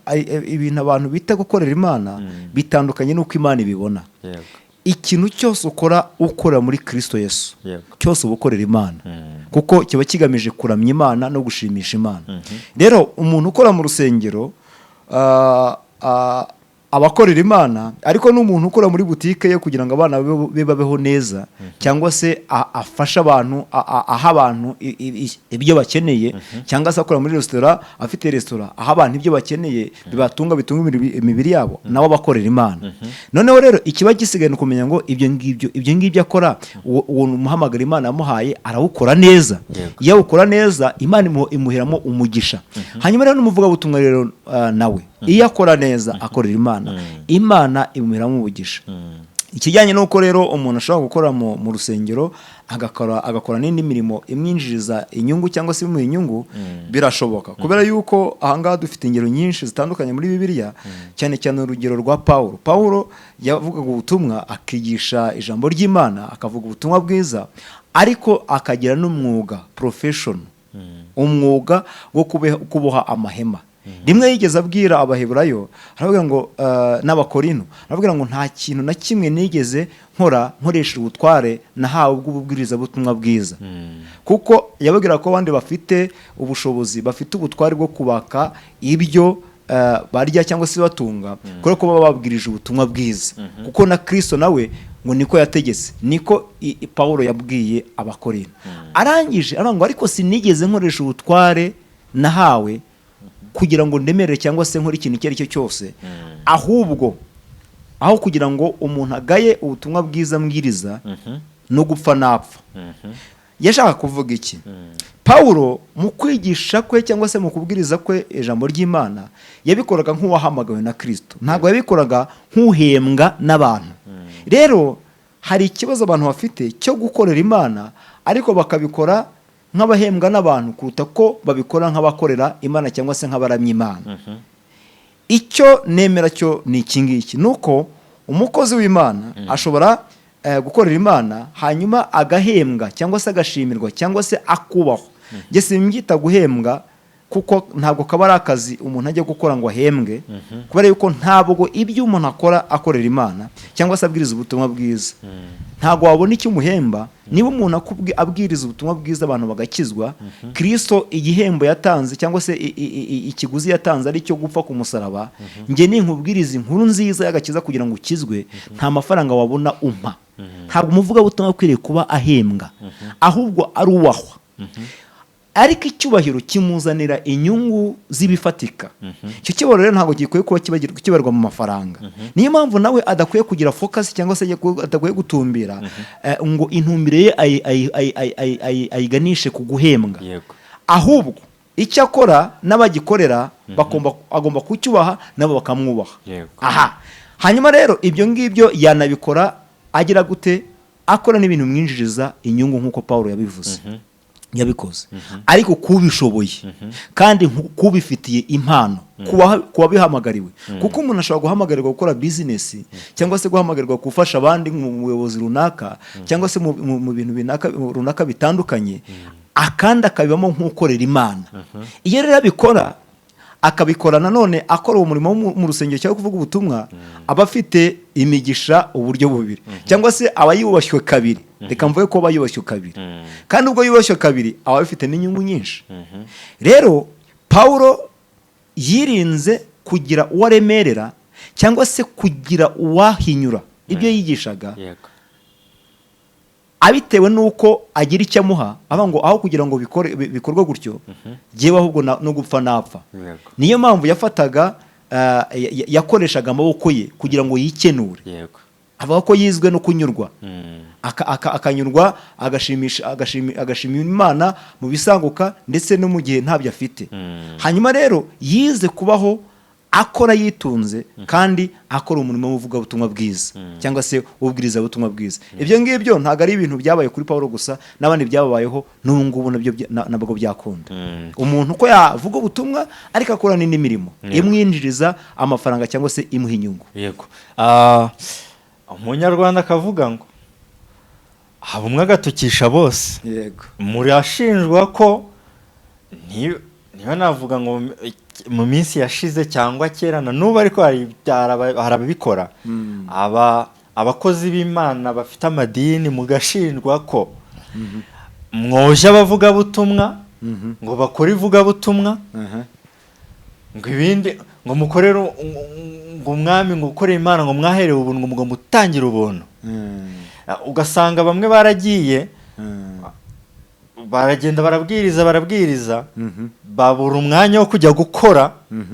S1: ibintu abantu bita gukorera Imana bitandukanye n'uko Imana ibibona. Ikintu cyose ukora, ukora muri Kristo Yesu, cyose uba ukorera Imana, kuko kiba kigamije kuramya Imana no gushimisha Imana. Rero umuntu ukora mu rusengero aba akorera Imana, ariko n'umuntu ukora muri butike ye kugira ngo abana be babeho neza, cyangwa se afashe abantu, aha abantu ibyo bakeneye, cyangwa se akora muri resitora, afite resitora, aha abantu ibyo bakeneye bibatunga, bitunga imibiri yabo, nawe aba akorera Imana. Noneho rero ikiba gisigaye ni ukumenya ngo ibyo ngibyo akora, uwo muhamagaro Imana yamuhaye arawukora neza. Iyo awukora neza, Imana imuheramo umugisha. Hanyuma rero n'umuvugabutumwa rero, nawe iyo akora neza, akorera Imana, Imana imuheramo umugisha. Ikijyanye n'uko rero umuntu ashobora gukora mu rusengero, agakora n'indi mirimo imwinjiriza inyungu cyangwa se imuha inyungu, birashoboka, kubera yuko ahangaha dufite ingero nyinshi zitandukanye muri Bibiliya, cyane cyane urugero rwa Pawulo. Pawulo yavugaga ubutumwa, akigisha ijambo ry'Imana, akavuga ubutumwa bwiza, ariko akagira n'umwuga, profession, umwuga wo kuboha amahema. Rimwe yigeze abwira Abaheburayo, aravuga ngo n'Abakorino, aravuga ngo nta kintu na kimwe nigeze nkora nkoresha ubutware nahawe bw'ububwirizabutumwa bwiza, kuko yababwira ko abandi bafite ubushobozi, bafite ubutware bwo kubaka ibyo barya cyangwa se batunga, kubera ko baba babwirije ubutumwa bwiza, kuko na Kristo nawe ngo niko yategetse. Niko Pawulo yabwiye Abakorino. Arangije aravuga ngo ariko sinigeze nkoresha ubutware nahawe kugira ngo ndemere cyangwa se nkore ikintu icyo ari cyo cyose, ahubwo aho kugira ngo umuntu agaye ubutumwa bwiza mbwiriza, no gupfa napfa. Yashaka kuvuga iki Pawulo? Mu kwigisha kwe cyangwa se mu kubwiriza kwe ijambo ry'Imana, yabikoraga nk'uwahamagawe na Kirisito, ntabwo yabikoraga nk'uhembwa n'abantu. Rero hari ikibazo abantu bafite cyo gukorera Imana, ariko bakabikora nk'abahembwa n'abantu kuruta ko babikora nk'abakorera Imana cyangwa se nk'abaramya Imana. Icyo nemera cyo ni iki ngiki, ni uko umukozi w'Imana ashobora gukorera Imana, hanyuma agahembwa cyangwa se agashimirwa cyangwa se akubahwa. Njye simbyita guhembwa, kuko ntabwo kaba ari akazi umuntu ajya gukora ngo ahembwe, kubera yuko ntabwo ibyo umuntu akora akorera Imana cyangwa se abwiriza ubutumwa bwiza, ntabwo wabona icyo umuhemba. Niba umuntu abwiriza ubutumwa bwiza, abantu bagakizwa, Kirisito igihembo yatanze cyangwa se ikiguzi yatanze ari cyo gupfa ku musaraba, njye ninkubwiriza inkuru nziza y'agakiza kugira ngo ukizwe, nta mafaranga wabona umpa. Ntabwo umuvugabutumwa akwiriye kuba ahembwa, ahubwo arubahwa, ariko icyubahiro kimuzanira inyungu z'ibifatika. Icyo cyubahiro rero ntabwo gikwiye kuba kibarwa mu mafaranga. Niyo mpamvu nawe adakwiye kugira focus cyangwa se adakwiye gutumbira ngo intumbire ye ayiganishe ku guhembwa. Ahubwo icyo akora n'abagikorera agomba kucyubaha, nabo bakamwubaha. Aha hanyuma rero ibyo ngibyo yanabikora agira gute? Akora n'ibintu bimwinjiriza inyungu, nk'uko Paul yabivuze, yabikoze, ariko kubishoboye kandi kubifitiye impano, kuba bihamagariwe, kuko umuntu ashobora guhamagarirwa gukora bizinesi cyangwa se guhamagarirwa gufasha abandi mu buyobozi runaka cyangwa se mu bintu runaka bitandukanye, akandi akabibamo nk'ukorera Imana. Iyo rero abikora, akabikora nanone akora uwo murimo wo mu rusengero cyangwa kuvuga ubutumwa, aba afite imigisha uburyo bubiri, cyangwa se aba yubashywe kabiri. Reka mvuge ko aba yubashywe kabiri, kandi ubwo yubashywe kabiri aba abifite n'inyungu nyinshi. Rero Pawulo yirinze kugira uwo aremerera cyangwa se kugira uwahinyura ibyo yigishaga, abitewe n'uko agira icyo amuha, avuga ngo aho kugira ngo bikorwe gutyo, jyewe ahubwo no gupfa napfa. Niyo mpamvu yafataga yakoreshaga amaboko ye kugira ngo yikenure. Avuga ko yizwe no kunyurwa, akanyurwa, agashimisha, agashima Imana mu bisanguka ndetse no mu gihe ntabyo afite. Hanyuma rero yize kubaho akora yitunze, kandi akora umurimo w'ubuvugabutumwa bwiza cyangwa se ububwirizabutumwa bwiza. Ibyo ngibyo ntabwo ari ibintu byabaye kuri Paul gusa, n'abandi byababayeho, n'ubu ngubu nabyo nabwo byakunda. Umuntu uko yavuga ubutumwa ariko akora n'indi mirimo imwinjiriza amafaranga cyangwa se imuha inyungu.
S2: Yego. Umunyarwanda akavuga ngo haba umwe agatukisha bose. Murashinjwa ko niba navuga ngo mu minsi yashize cyangwa kera na n'ubu, ariko hari ababikora aba Abakozi b'Imana bafite amadini mugashinjwa ko mwoshya abavugabutumwa ngo bakore ivugabutumwa, ngo ibindi ngo mukorere ngo umwami, ngo ukorere Imana, ngo mwaherewe ubuntu, ngo mutangire ubuntu. Ugasanga bamwe baragiye, baragenda, barabwiriza, barabwiriza, babura umwanya wo kujya gukora.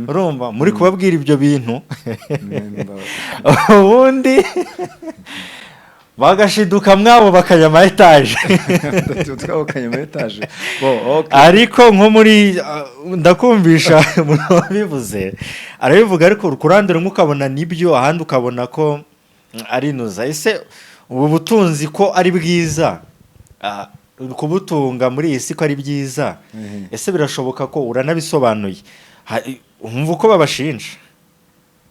S2: Urumva muri kubabwira ibyo bintu, ubundi bagashiduka mwabo bakajya ama etaje.
S1: Twabukanye muri etaje. Bo, okay.
S2: Ariko nko muri ndakumvisha umuntu wabivuze arabivuga, ariko ku ruhande rumwe ukabona nibyo, ahandi ukabona ko ari inuza. Ese ubu butunzi ko ari bwiza, kubutunga muri iyi si ko ari byiza, ese birashoboka ko uranabisobanuye? Umva uko babashinja.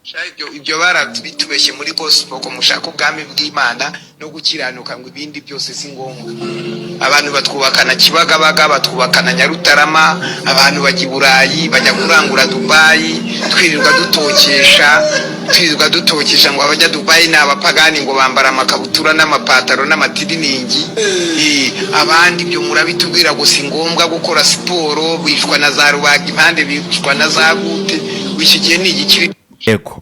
S4: Sha, ibyo barabitubeshye muri gospel ko mushaka ubwami bw'Imana no gukiranuka, ngo ibindi byose si ngombwa. Abantu batwubakana Kibagabaga, batwubakana Nyarutarama, abantu bajya i Burayi, bajya kurangura Dubayi, twirirwa dutokesha, twirirwa dutokesha ngo abajya Dubayi ni abapagani, ngo bambara amakabutura n'amapataro n'amatiriningi. Abandi ibyo murabitubwira ngo si ngombwa gukora siporo, bicwa na za rubaga impande, bicwa na za gute. Iki gihe ni igikiri.
S2: Yego.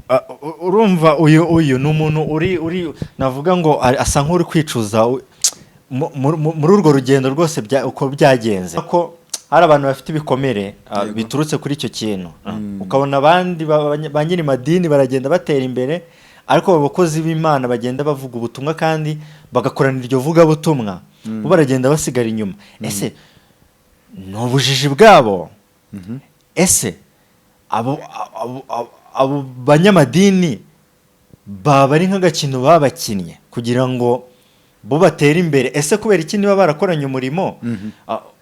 S2: Urumva uyu ni umuntu uri navuga ngo asa nk'uri kwicuza muri urwo rugendo rwose uko byagenze, ko hari abantu bafite ibikomere biturutse kuri icyo kintu. Ukabona abandi ba nyiri madini baragenda batera imbere, ariko abo bakozi b'Imana bagenda bavuga ubutumwa kandi bagakorana iryo vugabutumwa, bo baragenda basigara inyuma. Ese ni ubujiji bwabo? Ese abo banyamadini baba ari nk'agakino babakinnye kugira ngo bo batere imbere? Ese kubera iki niba barakoranye umurimo,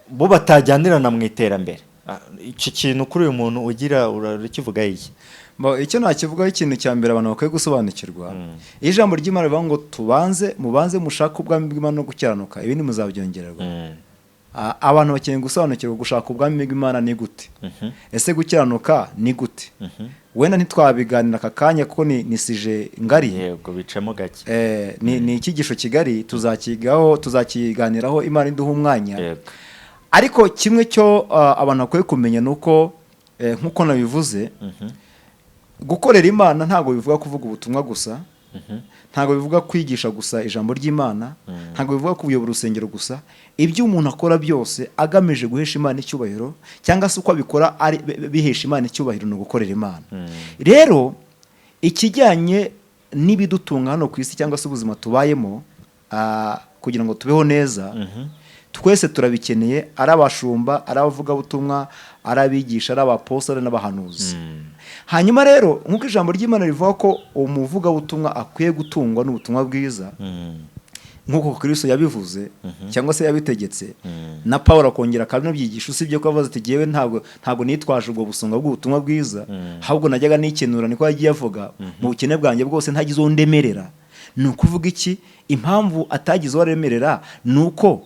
S2: bo batajyanirana mu iterambere? Icyo kintu kuri uyu muntu ugira urakivuga iki?
S1: Bo, icyo nakivugaho, ikintu cya mbere abantu bakwiye gusobanukirwa, iyo ijambo ry'Imana rivuga ngo tubanze mubanze mushake ubwami bw'Imana no gukiranuka, ibindi muzabyongererwa. Abantu bakeneye gusobanukirwa gushaka ubwami bw'Imana ni gute, ese gukiranuka ni gute. Wenda ntitwabiganira aka kanya kuko ni sujet ngari.
S2: Yego, bicemo gake.
S1: Ni icyigisho kigari, tuzakigaho, tuzakiganiraho Imana iduha umwanya. Ariko kimwe cyo abantu bakwiye kumenya ni uko, nk'uko nabivuze, gukorera Imana ntabwo bivuga kuvuga ubutumwa gusa, ntabwo bivuga kwigisha gusa ijambo ry'Imana, ntabwo bivuga kuyobora urusengero gusa. Ibyo umuntu akora byose agamije guhesha Imana icyubahiro, cyangwa se uko abikora ari bihesha Imana icyubahiro, ni ugukorera Imana. Rero ikijyanye n'ibidutunga hano ku isi cyangwa se ubuzima tubayemo, kugira ngo tubeho neza, twese turabikeneye, ari abashumba, ari abavugabutumwa, ari abigisha, ari abapositari n'abahanuzi. Hanyuma rero, nk'uko ijambo ry'Imana rivuga ko umuvugabutumwa akwiye gutungwa n'ubutumwa bwiza, nk'uko Kristo yabivuze cyangwa se yabitegetse, na Paul akongera akabinabyigisha, usibye ko avuze ati jyewe ntabwo nitwaje ubwo busonga bw'ubutumwa bwiza, ahubwo najyaga nikenura, niko yagiye avuga, mu bukene bwanjye bwose ntagize uwo ndemerera. Ni ukuvuga iki? Impamvu atagize uwo aremerera ni uko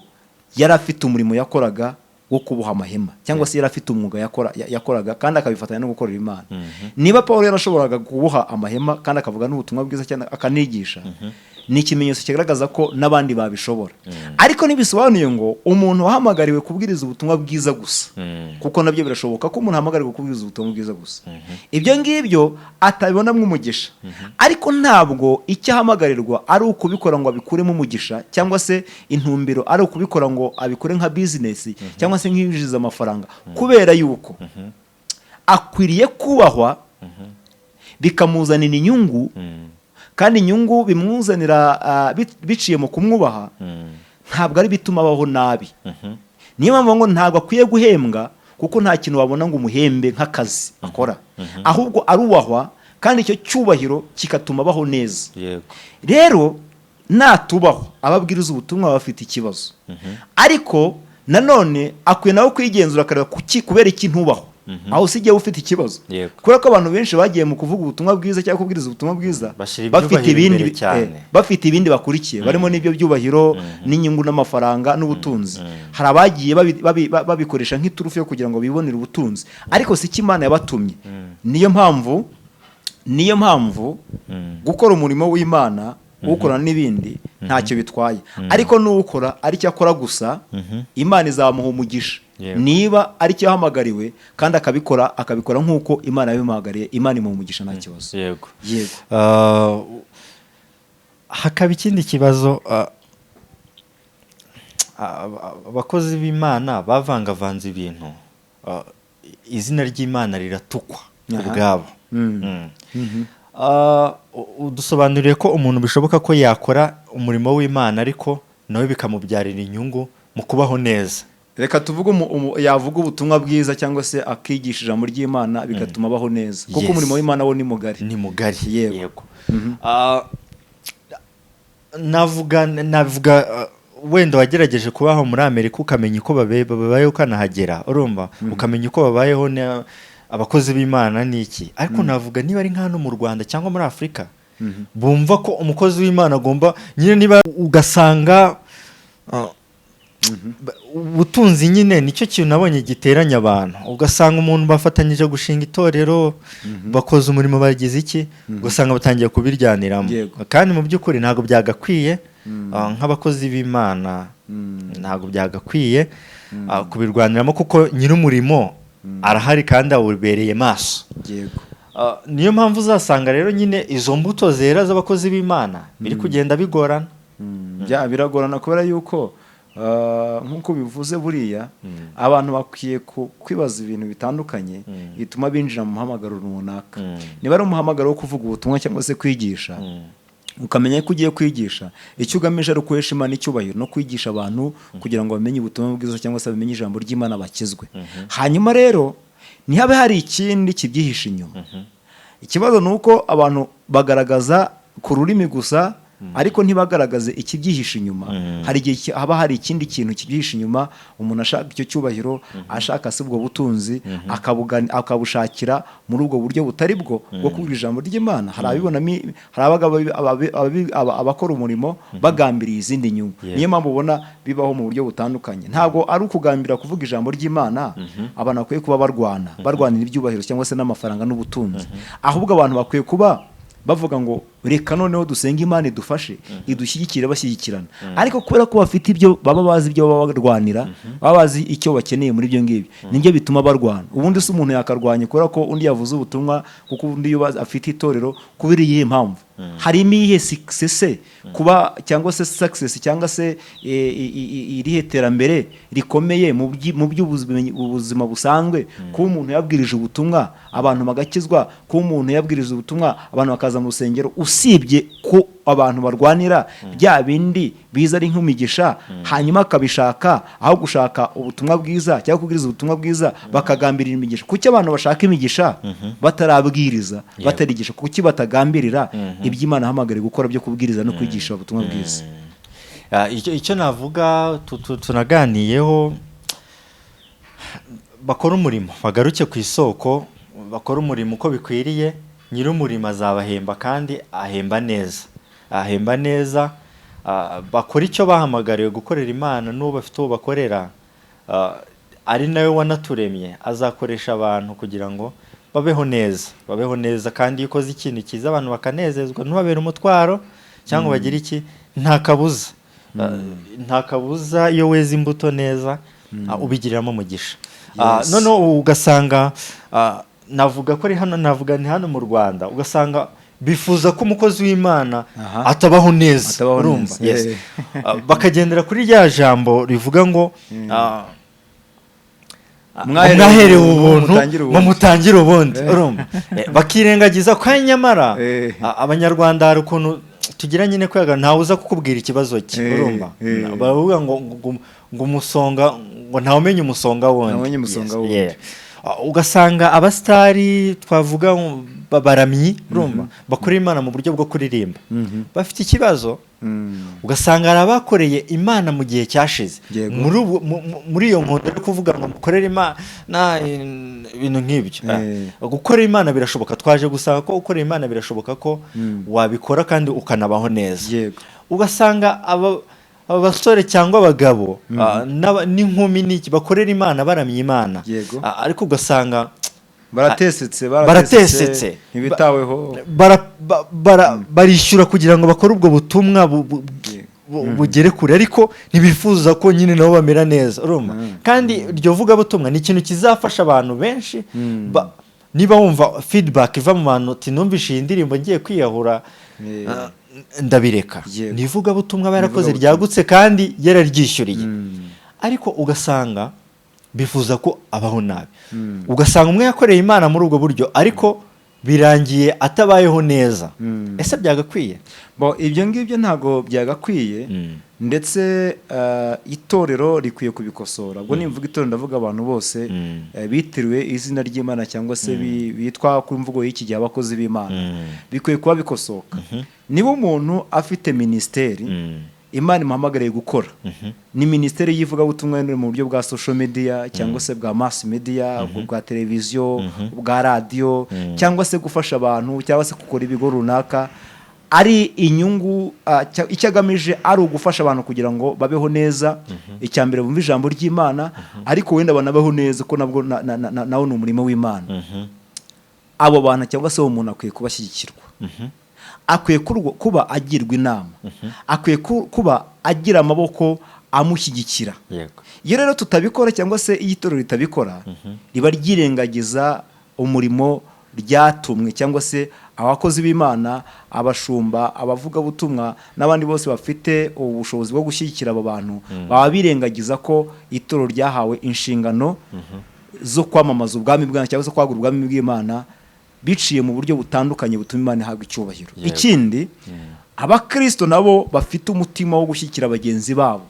S1: yari afite umurimo yakoraga wo kuboha amahema, cyangwa se yari afite umwuga yakoraga kandi akabifatanya no gukorera Imana. Niba Paul yarashoboraga kuboha amahema kandi akavuga n'ubutumwa bwiza cyangwa akanigisha, ni ikimenyetso kigaragaza ko n'abandi babishobora. Ariko ntibisobanuye ngo umuntu wahamagariwe kubwiriza ubutumwa bwiza gusa, kuko nabyo birashoboka ko umuntu ahamagarirwa kubwiriza ubutumwa bwiza gusa, ibyo ngibyo atabibonamo umugisha. Ariko ntabwo icyo ahamagarirwa ari ukubikora ngo abikuremo umugisha, cyangwa se intumbero ari ukubikora ngo abikore nka bizinesi cyangwa se nk'ibinjiza amafaranga, kubera yuko akwiriye kubahwa bikamuzanira inyungu, kandi inyungu bimuzanira biciye mu kumwubaha ntabwo ari bituma abaho nabi. Niyo mpamvu ngo ntabwo akwiye guhembwa, kuko nta kintu wabona ngo umuhembe nk'akazi akora, ahubwo arubahwa kandi icyo cyubahiro kikatuma abaho neza. Rero natubaho, ababwiriza ubutumwa baba bafite ikibazo. Ariko nanone akwiye nawe kwigenzura akareba kuki, kubera iki ntubaho, aho usigaye ufite ikibazo. Kubera ko abantu benshi bagiye mu kuvuga ubutumwa bwiza cyangwa kubwiriza ubutumwa bwiza
S2: Bashyira
S1: bafite
S2: ibyubahiro
S1: ibindi
S2: imbere cyane.
S1: Bafite ibindi bakurikiye, barimo n'ibyo byubahiro n'inyungu n'amafaranga n'ubutunzi. Hari abagiye babikoresha nk'iturufu yo kugira ngo bibonere ubutunzi, ariko si cyo Imana yabatumye. Niyo mpamvu gukora umurimo w'Imana ukora n'ibindi, ntacyo bitwaye. Ariko n'ukora aricyo akora gusa, Imana izamuha umugisha. Niba aricyo yahamagariwe kandi akabikora nk'uko Imana yabimuhamagariye, Imana imuha umugisha, nta kibazo. Yego.
S2: Hakaba ikindi kibazo, abakozi b'Imana bavangavanze ibintu, izina ry'Imana riratukwa ubwabo. Udusobanuriye ko umuntu bishoboka ko yakora umurimo w'Imana, ariko nawe bikamubyarira inyungu mu kubaho neza.
S1: Reka tuvuge yavuga ubutumwa bwiza cyangwa se akigisha ijambo ry'Imana, bigatuma abaho neza, kuko umurimo w'Imana wo ni mugari.
S2: Ni mugari.
S1: Yego.
S2: Yego. Navuga wenda wagerageje kubaho muri Amerika, ukamenya uko babayeho, ukanahagera, urumva, ukamenya uko babayeho abakozi b'Imana ni iki. Ariko navuga niba ari nk'hano mu Rwanda cyangwa muri Afurika, bumva ko umukozi w'Imana agomba nyine, niba ugasanga ubutunzi nyine nicyo kintu nabonye giteranya abantu. Ugasanga umuntu bafatanyije gushinga itorero, bakoze umurimo, bagize iki, ugasanga batangiye kubiryaniramo. Kandi mu by'ukuri ntabwo byagakwiye. Nk'abakozi b'Imana ntabwo byagakwiye kubirwaniramo, kuko nyir'umurimo arahari kandi awubereye maso. Niyo mpamvu uzasanga rero nyine izo mbuto zera z'abakozi b'Imana biri kugenda bigorana.
S1: Biragorana kubera yuko nk'uko bivuze, buriya abantu bakwiye kwibaza ibintu bitandukanye bituma binjira mu muhamagaro runaka. Niba ari umuhamagaro wo kuvuga ubutumwa cyangwa se kwigisha, ukamenya ko ugiye kwigisha, icyo ugamije ari ukuhesha Imana icyubahiro no kwigisha abantu kugira ngo bamenye ubutumwa bwiza cyangwa se bamenye ijambo ry'Imana, bakizwe. Hanyuma rero ntihabe hari ikindi kibyihishe inyuma. Ikibazo ni uko abantu bagaragaza ku rurimi gusa, ariko ntibagaragaze ikibyihishe inyuma. Hari igihe haba hari ikindi kintu kibyihishe inyuma, umuntu ashaka icyo cyubahiro, ashaka se ubwo butunzi, akabushakira muri ubwo buryo butari bwo bwo kuvuga ijambo ry'Imana. Hari abibonamo, hari abakora umurimo bagambiriye izindi nyungu. Niyo mpamvu ubona bibaho mu buryo butandukanye. Ntabwo ari ukugambira kuvuga ijambo ry'Imana abantu bakwiye kuba barwana, barwanira ibyubahiro cyangwa se n'amafaranga n'ubutunzi. Ahubwo abantu bakwiye kuba bavuga ngo reka noneho dusenge Imana idufashe, idushyigikire, bashyigikirana. Ariko kubera ko bafite ibyo baba bazi, ibyo baba barwanira, baba bazi icyo bakeneye muri ibyo ngibyo, nibyo bituma barwana. Ubundi se umuntu yakarwanya kubera ko undi yavuze ubutumwa, kuko undi iyo afite itorero, kubera iyihe mpamvu? Harimo iyihe success kuba cyangwa se success cyangwa se irihe terambere rikomeye mu by'ubuzima busanzwe kuba umuntu yabwirije ubutumwa abantu bagakizwa, kuba umuntu yabwirije ubutumwa abantu bakaza mu rusengero, usibye ko abantu barwanira bya bindi biza ari nk'imigisha, hanyuma akabishaka aho gushaka ubutumwa bwiza cyangwa kubwiriza ubutumwa bwiza, bakagambirira imigisha? Kuki abantu bashaka imigisha batarabwiriza, batarigisha? Kuki batagambirira ibyo Imana ahamagariye gukora byo kubwiriza no kwigisha ubutumwa bwiza?
S2: Icyo navuga tunaganiyeho, bakora umurimo, bagaruke ku isoko, bakora umurimo uko bikwiriye. Nyir'umurimo azabahemba kandi ahemba neza, ahemba neza. Bakora icyo bahamagariwe gukorera Imana, n'uwo bafite uwo bakorera, ari nawe wanaturemye, azakoresha abantu kugira ngo babeho neza, babeho neza. Kandi iyo ukoze ikintu cyiza abantu bakanezezwa, ntubabere umutwaro cyangwa bagire iki, nta kabuza. Nta kabuza iyo weze imbuto neza, ubigiriramo umugisha. Noneho ugasanga navuga ko ari hano, navuga ni hano mu Rwanda, ugasanga bifuza ko umukozi w'Imana atabaho neza.
S1: Atabaho
S2: Urumva?
S1: neza.
S2: Yes. Bakagendera kuri rya jambo rivuga ngo
S1: Mwaherewe
S2: mwaherewe
S1: ubuntu,
S2: ubuntu
S1: mutangire
S2: ngo
S1: ubundi.
S2: Mutangire ubundi. Urumva? Bakirengagiza ko nyamara Abanyarwanda hari ukuntu tugira nyine kwihagarara, ntawe uza kukubwira ikibazo cye. Urumva? Baravuga ngo umusonga, ngo ntawumenya umusonga wundi.
S1: Ntawumenya umusonga
S2: Yes.
S1: wundi.
S2: Yeah. Ugasanga abasitari twavuga baramyi, urumva, bakorera Imana mu buryo bwo kuririmba, bafite ikibazo. Ugasanga hari abakoreye Imana mu gihe cyashize muri iyo nkondo yo kuvuga ngo mukorere Imana, ibintu nk'ibyo. Gukorera Imana birashoboka, twaje gusanga ko gukorera Imana birashoboka ko wabikora kandi ukanabaho neza. Ugasanga aba basore cyangwa abagabo n'inkumi n'iki bakorera Imana, baramya Imana. Ariko ugasanga
S1: Baratesetse.
S2: Baratesetse.
S1: Ntibitaweho.
S2: Barishyura kugira ngo bakore ubwo butumwa bugere kure, ariko ntibifuza ko nyine nabo bamera neza, urumva? Kandi iryo vugabutumwa ni ikintu kizafasha abantu benshi. Niba wumva feedback iva mu bantu uti: "Numvishe iyi ndirimbo ngiye kwiyahura, ndabireka." Ni ivugabutumwa aba yarakoze
S1: Ivugabutumwa.
S2: ryagutse kandi yararyishyuriye, ariko ugasanga bifuza ko abaho nabi. Ugasanga umwe yakoreye Imana muri ubwo buryo, ariko birangiye atabayeho neza. Ese byagakwiye?
S1: Bo, ibyo ngibyo ntabwo byagakwiye, ndetse itorero rikwiye kubikosora. Ubwo nimvuga itorero, ndavuga abantu bose bitiriwe izina ry'Imana cyangwa se bitwa ku mvugo y'iki gihe abakozi b'Imana. Bikwiye kuba bikosoka. Niba umuntu afite minisiteri Imana imuhamagariye gukora, ni minisiteri y'ivugabutumwa mu buryo bwa social media cyangwa se bwa mass media, bwa televiziyo, bwa radiyo, cyangwa se gufasha abantu, cyangwa se gukora ibigo runaka, ari inyungu, icyo agamije ari ugufasha abantu kugira ngo babeho neza. Icya mbere, bumve ijambo ry'Imana, ariko wenda banabeho neza, ko nabwo nawo ni umurimo w'Imana. Abo bantu cyangwa se uwo muntu akwiye kubashyigikirwa, akwiye kuba agirwa inama, akwiye kuba agira amaboko amushyigikira. Iyo rero tutabikora, cyangwa se iyo itorero ritabikora, riba ryirengagiza umurimo ryatumwe, cyangwa se abakozi b'Imana, abashumba, abavugabutumwa n'abandi bose bafite ubushobozi bwo gushyigikira abo bantu, baba birengagiza ko itorero ryahawe inshingano zo kwamamaza ubwami bw'Imana cyangwa se kwagura ubwami bw'Imana biciye mu buryo butandukanye butuma Imana ihabwa icyubahiro. Ikindi, abakristo nabo bafite umutima wo gushyigikira bagenzi babo.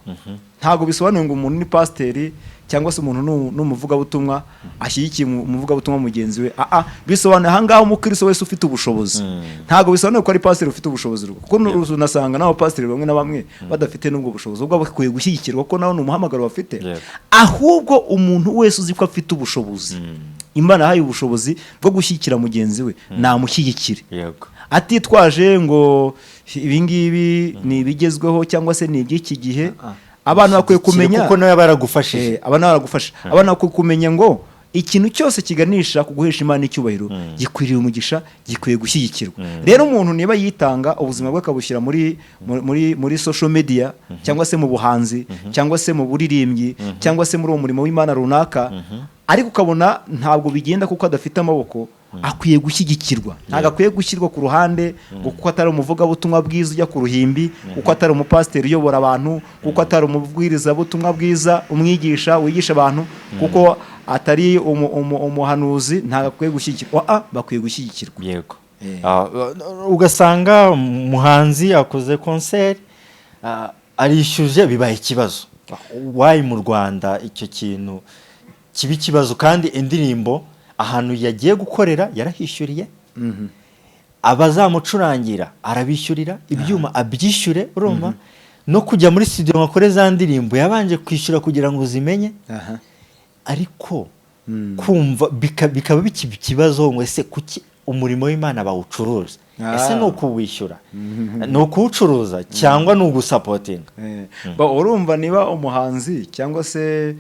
S1: Ntabwo bisobanuye ngo umuntu ni pasiteri cyangwa se umuntu ni umuvugabutumwa ashyigikiye umuvugabutumwa mugenzi we. Bisobanuye ahangaha umukristo wese ufite ubushobozi. Ntabwo bisobanuye ko ari pasiteri ufite ubushobozi, kuko unasanga n'abapasiteri bamwe na bamwe badafite n'ubwo bushobozi, ubwo bakwiye gushyigikirwa kuko nawe ni umuhamagaro bafite. Ahubwo umuntu wese uzi ko afite ubushobozi, Imana yahaye ubushobozi bwo gushyigikira mugenzi we, namushyigikire atitwaje ngo ibi ngibi ni ibigezweho cyangwa se ni iby'iki gihe. Abantu bakwiye kumenya
S2: kuko nawe aba yaragufashije.
S1: Abana baragufasha. Abana bakwiye kumenya ngo ikintu cyose kiganisha ku guhesha Imana icyubahiro gikwiriye umugisha, gikwiye gushyigikirwa. Rero umuntu niba yitanga ubuzima bwe akabushyira muri social media, cyangwa se mu buhanzi, cyangwa se mu buririmbyi, cyangwa se muri uwo murimo w'Imana runaka, ariko ukabona ntabwo bigenda kuko adafite amaboko, akwiye gushyigikirwa. Ntabwo akwiye gushyirwa ku ruhande ngo kuko atari umuvugabutumwa bwiza ujya ku ruhimbi, kuko atari umupasiteri uyobora abantu, kuko atari umubwirizabutumwa bwiza, umwigisha wigisha abantu, kuko atari umuhanuzi, ntabwo akwiye gushyigikirwa. Bakwiye gushyigikirwa.
S2: Ugasanga umuhanzi akoze concert, arishyuje, bibaye ikibazo. Why mu Rwanda icyo kintu kiba ikibazo, kandi indirimbo ahantu yagiye gukorera yarahishyuriye, abazamucurangira arabishyurira, ibyuma abyishyure, urumva no kujya muri studio ngo akore za ndirimbo yabanje kwishyura kugira ngo uzimenye, ariko kumva bikaba bikiba ikibazo ngo ese kuki umurimo w'Imana bawucuruza? Ese ni ukuwishyura, ni ukuwucuruza, cyangwa ni ugusupportinga?
S1: Urumva niba umuhanzi cyangwa se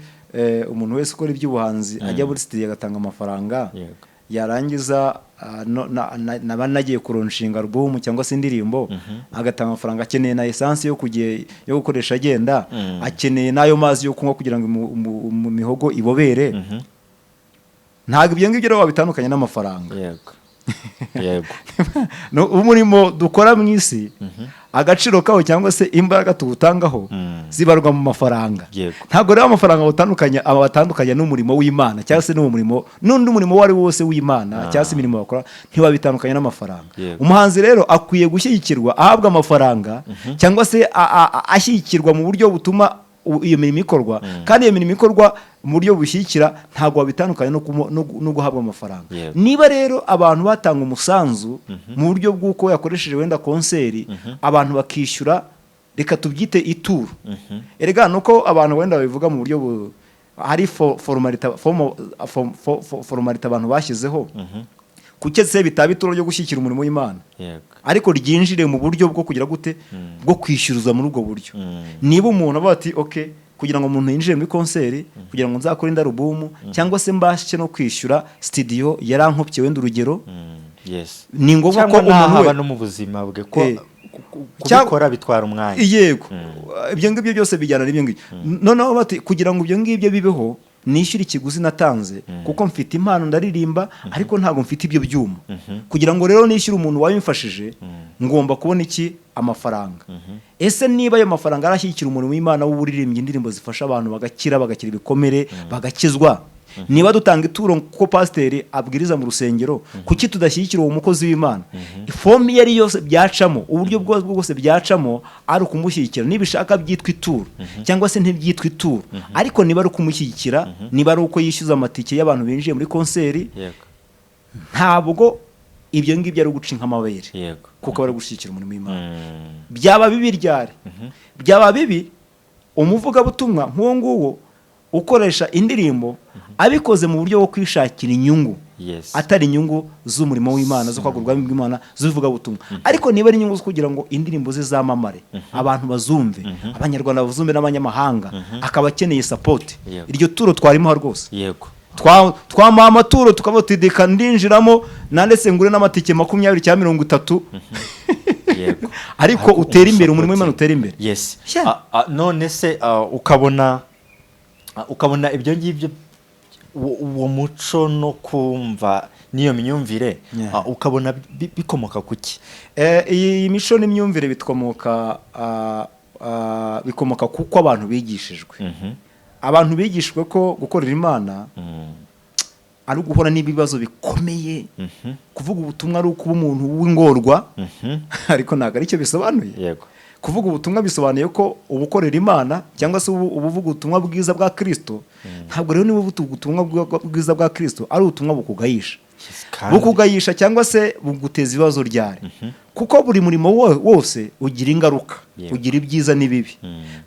S1: umuntu wese ukora iby'ubuhanzi ajya muri studio agatanga amafaranga, yarangiza naba nagiye kulaunchinga album cyangwa se indirimbo, agatanga amafaranga, akeneye na essence yo gukoresha agenda, akeneye n'ayo mazi yo kunywa kugira ngo mu mihogo ibobere. Ntabwo ibyo ngibyo rero wabitandukanya n'amafaranga.
S2: yego yego
S1: No, umurimo dukora mu isi, agaciro kawo cyangwa se imbaraga tuwutangaho zibarwa mu mafaranga. Ntabwo rero amafaranga batandukanya, aba batandukanya n'umurimo w'Imana cyangwa se n'uwo murimo n'undi murimo uwo ari wo wose w'Imana cyangwa se imirimo bakora, ntiwabitandukanya n'amafaranga. Umuhanzi rero akwiye gushyigikirwa, ahabwa amafaranga cyangwa se ashyigikirwa mu buryo butuma iyo mirimo ikorwa. Kandi iyo mirimo ikorwa mu buryo bushyigikira, ntabwo wabitandukanya no guhabwa amafaranga. Niba rero abantu batanga umusanzu mu buryo bw'uko yakoresheje wenda concert, abantu bakishyura, reka tubyite ituro. Erega nuko abantu wenda babivuga mu buryo hari formalité abantu bashyizeho. Kuki se bitaba ituro ryo gushyigikira umurimo w'Imana, ariko ryinjire mu buryo bwo kugira gute, bwo kwishyuruza muri ubwo buryo? Niba umuntu avuga ati: "Ok." Kugira ngo umuntu yinjire muri concert, kugira ngo nzakore indi album, cyangwa se mbashe no kwishyura studio yarankopye, wenda urugero, ni ngombwa ko
S2: Cyangwa
S1: umuntu
S2: n'ahaba
S1: we
S2: no mu buzima bwe ko kubikora bitwara umwanya.
S1: Yego, ibyo ngibyo byose bijyana n'ibyo ngibyo. Noneho bati kugira ngo ibyo ngibyo bibeho, nishyure ikiguzi natanze, kuko mfite impano, ndaririmba, ariko ntabwo mfite ibyo byuma. Kugira ngo rero nishyure umuntu wabimfashije, ngomba kubona iki? Amafaranga. Ese niba ayo mafaranga arashyigikira umurimo w'Imana w'uburirimbyi, indirimbo zifasha abantu bagakira, bagakira ibikomere, bagakizwa, niba dutanga ituro kuko pasiteri abwiriza mu rusengero, kuki tudashyigikira uwo mukozi w'Imana? Forme iyo ari yose byacamo, uburyo bwose byacamo, ari ukumushyigikira, nibishaka byitwa ituro cyangwa se ntibyitwa ituro, ariko niba ari ukumushyigikira, niba ari uko yishyuza amatike y'abantu binjiye muri concert, ntabwo ibyo ngibyo ari uguca inka amabere, kuko bari gushyigikira umurimo w'Imana. Byaba bibi ryari? Byaba bibi umuvugabutumwa nk'uwo nguwo ukoresha indirimbo abikoze mu buryo bwo kwishakira inyungu, atari inyungu z'umurimo w'Imana, zo kwagura ubwami bw'Imana, z'ivugabutumwa. Ariko niba ari inyungu zo kugira ngo indirimbo ze zamamare, abantu bazumve, Abanyarwanda bazumve n'abanyamahanga, akaba akeneye support, iryo turo twarimuha rwose. Twamuha amaturo, tukavuga tuti reka ndinjiramo, nandetse ngure n'amatike 20 cyangwa 30, ariko utere imbere umurimo w'Imana, utere imbere.
S2: None se ukabona ibyo ngibyo, uwo muco no kumva n'iyo myumvire, ukabona bikomoka ku ki?
S1: Iyi mico n'imyumvire bikomoka kuko abantu bigishijwe. Abantu bigishijwe ko gukorera Imana ari uguhura n'ibibazo bikomeye, kuvuga ubutumwa ari ukuba umuntu w'ingorwa, ariko ntabwo aricyo bisobanuye. Kuvuga ubutumwa bisobanuye ko uba ukorera Imana, cyangwa se uba uvuga ubutumwa bwiza bwa Kirisito. Ntabwo rero niba uvuga ubutumwa bwiza bwa Kirisito ari ubutumwa bukugayisha, bukugayisha cyangwa se buguteza ibibazo ryari? Kuko buri murimo wose ugira ingaruka, ugira ibyiza n'ibibi.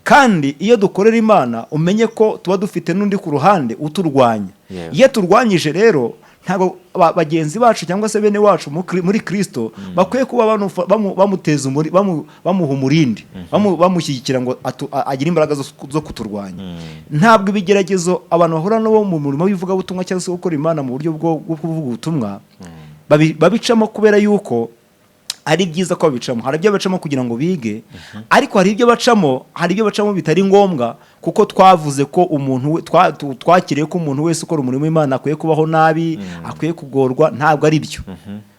S1: Kandi iyo dukorera Imana, umenye ko tuba dufite n'undi ku ruhande uturwanya. Iyo turwanyije rero, ntabwo bagenzi bacu cyangwa se bene wacu muri Kirisito bakwiye kuba bamuteza bamuha umurindi, bamushyigikira ngo agire imbaraga zo kuturwanya. Ntabwo ibigeragezo abantu bahura nabo mu murimo w'ivugabutumwa cyangwa se gukora Imana mu buryo bwo kuvuga ubutumwa babicamo kubera yuko ari byiza ko babicamo. Hari ibyo bacamo kugira ngo bige, ariko hari ibyo bacamo bitari ngombwa, kuko twavuze ko umuntu twakiriye ko umuntu wese ukora umurimo w'Imana akwiye kubaho nabi, akwiye kugorwa. Ntabwo ari byo,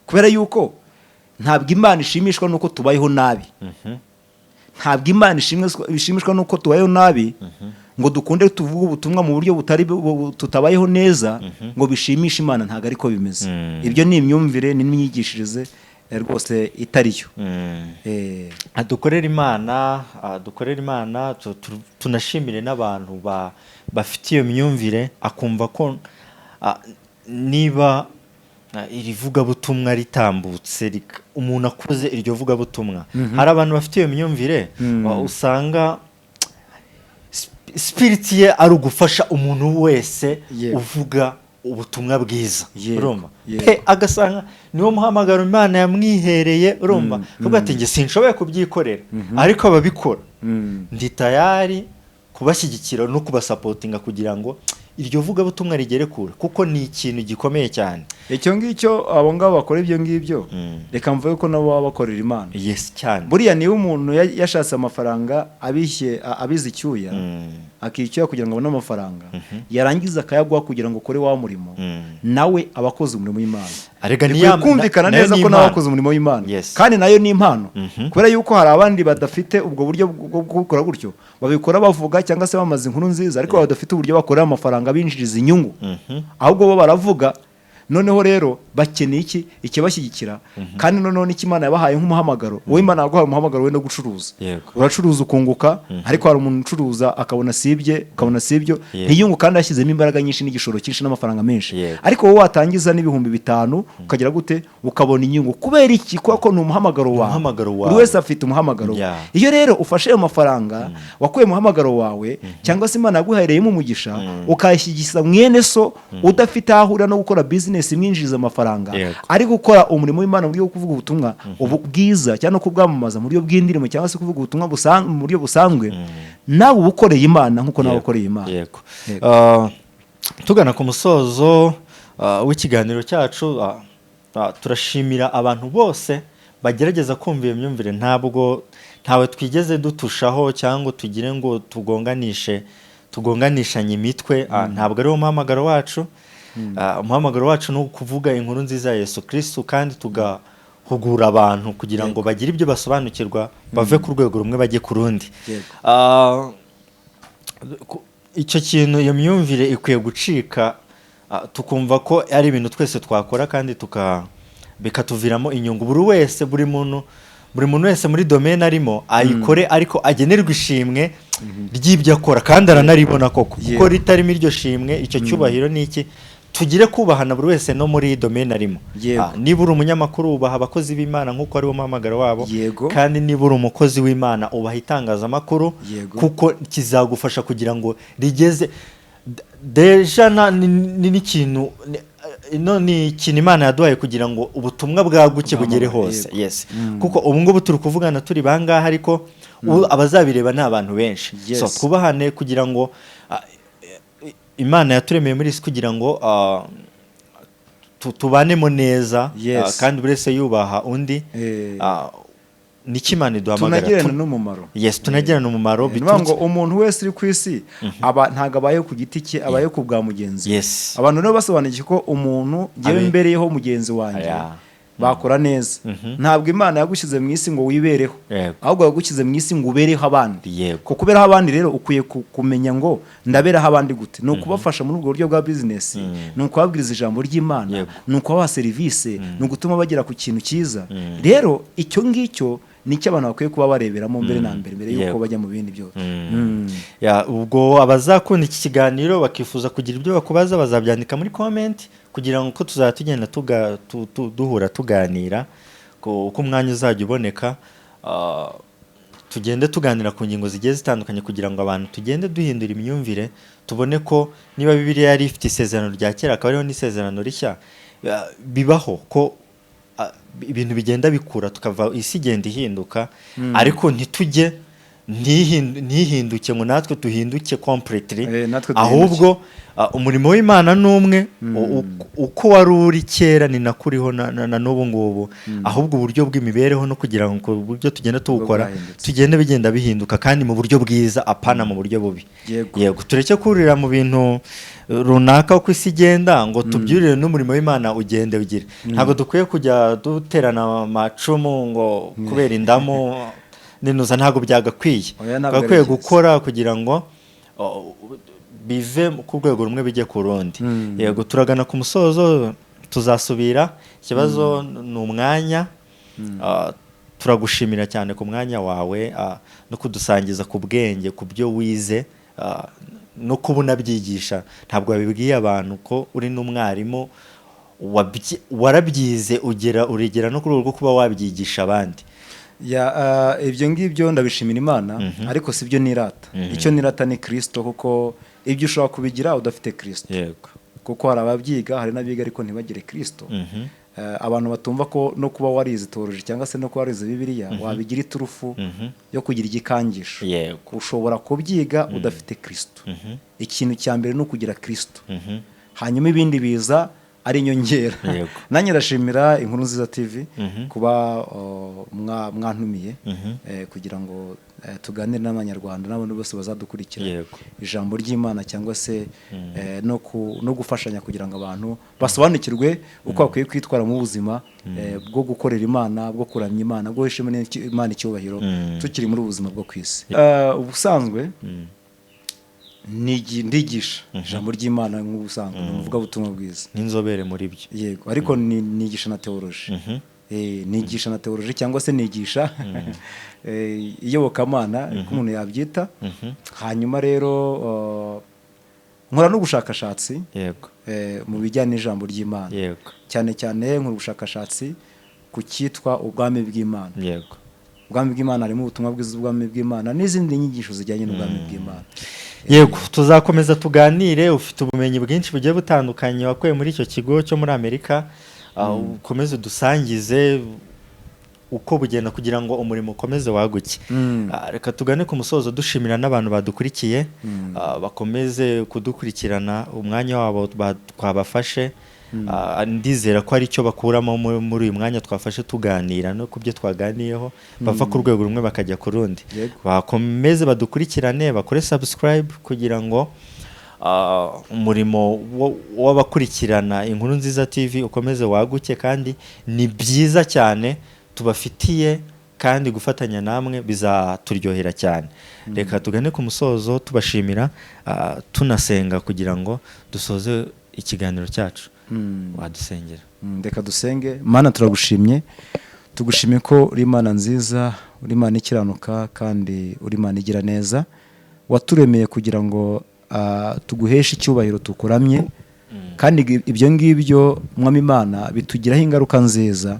S1: kubera yuko ntabwo Imana ishimishwa n'uko tubayeho nabi. Ntabwo Imana ishimishwa n'uko tubayeho nabi, ngo dukunde tuvuge ubutumwa mu buryo butari tutabayeho neza, ngo bishimishe Imana. Ntabwo ariko bimeze. Ibyo ni imyumvire n'imyigishirize rwose itariyo.
S2: Dukorere Imana, dukorere Imana, tunashimire n'abantu bafite iyo myumvire, akumva ko niba iri vugabutumwa ritambutse, umuntu akoze iryo vugabutumwa, hari abantu bafite iyo myumvire, usanga spirit ye ari ugufasha umuntu wese uvuga ubutumwa bwiza. Urumva? Pe, agasanga niwo muhamagaro Imana yamwihereye, urumva, akavuga ati njye sinshoboye kubyikorera, ariko ababikora ndi tayari kubashyigikira no kubasupportinga kugira ngo iryo vugabutumwa rigere kure, kuko ni ikintu gikomeye cyane.
S1: Icyo ngicyo, abo ngabo bakora ibyo ngibyo, reka mvuge ko nabo baba bakorera Imana.
S2: Yes, cyane.
S1: Buriya niba umuntu yashatse amafaranga abishye, abize icyuya, akicyuya kugira ngo abone amafaranga, yarangiza akayaguha kugira ngo ukore wa murimo, nawe aba akoze umurimo w'Imana.
S2: Arega
S1: Bikwiye kumvikana
S2: nayo
S1: neza
S2: ni
S1: ko nawe
S2: impano.
S1: akoze umurimo w'Imana. Kandi nayo ni impano, kubera yuko hari abandi badafite ubwo buryo bwo kubikora gutyo, babikora bavuga cyangwa se bamaze inkuru nziza, ariko badafite uburyo bakorera amafaranga binjiriza inyungu, ahubwo bo baravuga. Noneho rero bakeneye iki? Ikibashyigikira. Kandi noneho n'icyo Imana yabahaye nk'umuhamagaro. Wowe Imana yaguhaye umuhamagaro we no gucuruza, uracuruza ukunguka, ariko hari umuntu ucuruza akabona sibye, ukabona sibyo, ntiyungu, kandi yashyizemo imbaraga nyinshi n'igishoro cyinshi n'amafaranga menshi. Ariko wowe watangiza n'5,000, ukagira gute, ukabona inyungu. Kubera iki? Kubera ko ni umuhamagaro wawe.
S2: Umuhamagaro
S1: Buri
S2: wawe.
S1: wese afite umuhamagaro we. Iyo rero ufashe ayo mafaranga wakuye umuhamagaro wawe, cyangwa se Imana yaguhereyemo umugisha, ukayashyigikira mwene so udafite aho ahurira no gukora business. business imwinjiriza amafaranga, ari gukora umurimo w'Imana mu buryo bwo kuvuga ubutumwa ubu bwiza cyangwa no kubwamamaza mu buryo bw'indirimbo, cyangwa se kuvuga ubutumwa mu buryo busanzwe, nawe uba ukoreye Imana nk'uko nawe ukoreye Imana. Yego.
S2: Tugana ku musozo w'ikiganiro cyacu, turashimira abantu bose bagerageza kumva iyo myumvire. Ntabwo ntawe twigeze dutushaho cyangwa tugire ngo tugonganishanye imitwe. Ntabwo ari wo muhamagaro wacu. Umuhamagaro wacu ni ukuvuga inkuru nziza ya Yesu Kristu kandi tugahugura abantu kugira ngo bagire ibyo basobanukirwa, bave ku rwego rumwe bajye ku rundi. Icyo kintu, iyo myumvire ikwiye gucika, tukumva ko ari ibintu twese twakora kandi bikatuviramo inyungu. Buri wese, buri muntu wese muri domaine arimo ayikore, ariko agenerwe ishimwe ry'ibyo akora kandi aranaribona koko, kuko ritarimo iryo shimwe, icyo cyubahiro ni iki? Tugire kubahana buri wese no muri domaine arimo. Niba uri umunyamakuru, wubaha abakozi b'Imana nk'uko ari wo muhamagaro wabo, kandi niba uri umukozi w'Imana, ubaha itangazamakuru, kuko kizagufasha kugira ngo rigeze déjà n'ikintu ino ni ikintu Imana yaduhaye kugira ngo ubutumwa bwaguke bugere hose. Yes, kuko ubu ngubu turi kuvugana turi bangahe, ariko abazabireba ni abantu benshi. So twubahane kugira ngo Imana yaturemeye muri isi kugira ngo tubanemo neza, kandi buri wese yubaha undi. Nicyo Imana iduhamagara.
S1: Tunagirana n'umumaro.
S2: Yes, tunagirana umumaro.
S1: Ni ukuvuga ngo
S2: Biturutse
S1: umuntu wese uri ku isi aba ntabwo abayeho ku giti cye, abayeho ku bwa mugenzi we. Abantu rero basobanukiwe ko umuntu ngewe mbereyeho mugenzi wanjye, bakora neza. Ntabwo Imana yagushyize mu isi ngo wibereho, ahubwo yagushyize mu isi ngo ubereho abandi. Ku kuberaho abandi rero, ukwiye kumenya ngo ndaberaho abandi gute? Ni ukubafasha muri ubwo buryo bwa business, ni ukubabwiriza ijambo ry'Imana, ni ukubaha serivisi, ni ugutuma bagera ku kintu cyiza. Rero icyo ngicyo ni icyo abantu bakwiye kuba bareberamo mbere na mbere, mbere y'uko bajya mu bindi byose.
S2: Ya, ubwo abazakunda iki kiganiro bakifuza kugira ibyo bakubaza bazabyandika muri comment, kugira ngo ko tuzajya tugenda duhura tuganira uko umwanya uzajya uboneka, tugende tuganira ku ngingo zigiye zitandukanye kugira ngo abantu tugende duhindura imyumvire, tubone ko niba Bibiliya yari ifite isezerano rya kera akaba ariho n'isezerano rishya, bibaho ko ibintu bigenda bikura, tukava isi igenda ihinduka, ariko ntitujye ntihinduke ngo natwe duhinduke completely.
S1: Natwe duhinduke.
S2: Ahubwo umurimo w'Imana ni umwe, uko wari uri kera ni nako uriho na n'ubu ngubu, ahubwo uburyo bw'imibereho no kugira ngo uburyo tugenda tuwukora
S1: bwahindutse.
S2: Tugende bigenda bihinduka kandi mu buryo bwiza, apana mu buryo bubi. Yego, tureke kurira mu bintu runaka uko isi igenda ngo tubyurire n'umurimo w'Imana ugende ugire. Ntabwo dukwiye kujya duterana amacumu ngo kubera indamu n'inuza, ntabwo byagakwiye.
S1: Oya, ntabwo ari
S2: Twagakwiye
S1: byiza.
S2: gukora kugira ngo bive ku rwego rumwe bijye ku rundi. Yego, turagana ku musozo, tuzasubira. Ikibazo ni umwanya. Turagushimira cyane ku mwanya wawe, no kudusangiza ku bwenge, ku byo wize, no kuba unabyigisha. Ntabwo wabibwiye abantu ko uri n'umwarimu, warabyize ugera urigera no ku rwego rwo kuba wabyigisha abandi.
S1: Ya, ibyo ngibyo ndabishimira Imana, ariko si byo nirata. Icyo nirata ni Kirisito, kuko ibyo ushobora kubigira udafite Kirisito, kuko hari ababyiga, hari n'abiga ariko ntibagire Kirisito. Abantu batumva ko no kuba warize théologie cyangwa se no kuba warize Bibiliya wabigira iturufu yo kugira igikangisho. Ushobora kubyiga udafite Kirisito. Ikintu cya mbere ni ukugira Kirisito, hanyuma ibindi biza ari inyongera. Nanjye ndashimira Inkuru Nziza TV kuba mwantumiye kugira ngo tuganire n'Abanyarwanda n'abandi bose bazadukurikira ijambo ry'Imana, cyangwa se no gufashanya kugira ngo abantu basobanukirwe uko bakwiye kwitwara mu buzima bwo gukorera Imana, bwo kuramya Imana, bwo guhesha Imana icyubahiro tukiri muri ubu buzima bwo ku isi. Ubusanzwe ndigisha ijambo ry'Imana nk'ubusanzwe, ni umuvugabutumwa bwiza.
S2: N'inzobere muri byo.
S1: Yego, ariko nigisha na théologie. Nigisha na théologie cyangwa se nigisha iyobokamana, uko umuntu yabyita. Hanyuma rero nkora n'ubushakashatsi mu bijyanye n'ijambo ry'Imana, cyane cyane nkora ubushakashatsi ku cyitwa ubwami bw'Imana. Ubwami bw'Imana harimo ubutumwa bwiza bw'ubwami bw'Imana n'izindi nyigisho zijyanye n'ubwami bw'Imana.
S2: Yego, tuzakomeza tuganire. Ufite ubumenyi bwinshi bugiye butandukanye wakuye muri icyo kigo cyo muri Amerika. Ukomeze udusangize uko bugenda kugira ngo umurimo ukomeze waguke. Reka tugane ku musozo, dushimira n'abantu badukurikiye, bakomeze kudukurikirana umwanya wabo twabafashe. Ndizera ko hari icyo bakuramo muri uyu mwanya twafashe tuganira no ku byo twaganiyeho, bava ku rwego rumwe bakajya ku rundi. Bakomeze badukurikirane, bakore subscribe kugira ngo umurimo w'abakurikirana Inkuru Nziza TV ukomeze waguke, kandi ni byiza cyane tubafitiye, kandi gufatanya namwe bizaturyohera cyane. Reka tugane ku musozo tubashimira, tunasenga kugira ngo dusoze ikiganiro cyacu. Wadusengera?
S1: Reka dusenge. Mana, turagushimye, tugushimye ko uri Imana nziza, uri Imana ikiranuka, kandi uri Imana igira neza. Waturemeye kugira ngo tuguheshe icyubahiro, tukuramye, kandi ibyo ngibyo, Mwami Imana, bitugiraho ingaruka nziza.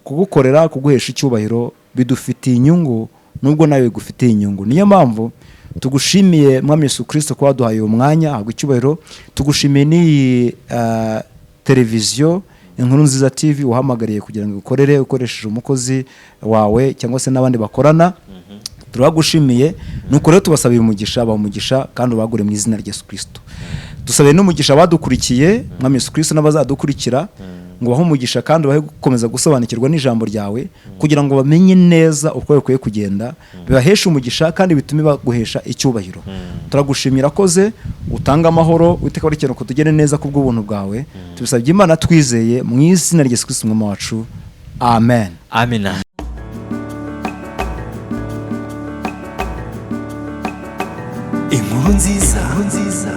S1: Kugukorera, kuguhesha icyubahiro bidufitiye inyungu, nubwo nawe bigufitiye inyungu. Niyo mpamvu tugushimiye, Mwami Yesu Kirisito, kuba waduhaye uwo mwanya. Habwa icyubahiro. Tugushimiye n'iyi televiziyo Inkuru Nziza TV uhamagariye kugira ngo ukorere ukoresheje umukozi wawe cyangwa se n'abandi bakorana. Turagushimiye. Nuko rero tubasabiye umugisha, baha umugisha kandi ubagure mu izina rya Yesu Kirisito. Dusabiye n'umugisha abadukurikiye, Mwami Yesu Kirisito, n'abazadukurikira, ngo bahe umugisha kandi bahe gukomeza gusobanukirwa n'ijambo ryawe kugira ngo bamenye neza uko bikwiye kugenda, bibaheshe umugisha kandi bitume baguhesha icyubahiro. Turagushimira koze utanga amahoro witeka buri kintu kutugene neza kubw'ubuntu bwawe. Tubisabye Imana twizeye mu izina rya Yesu Kirisito Umwami wacu, amen.
S2: Amina.
S3: Inkuru nziza, inkuru nziza.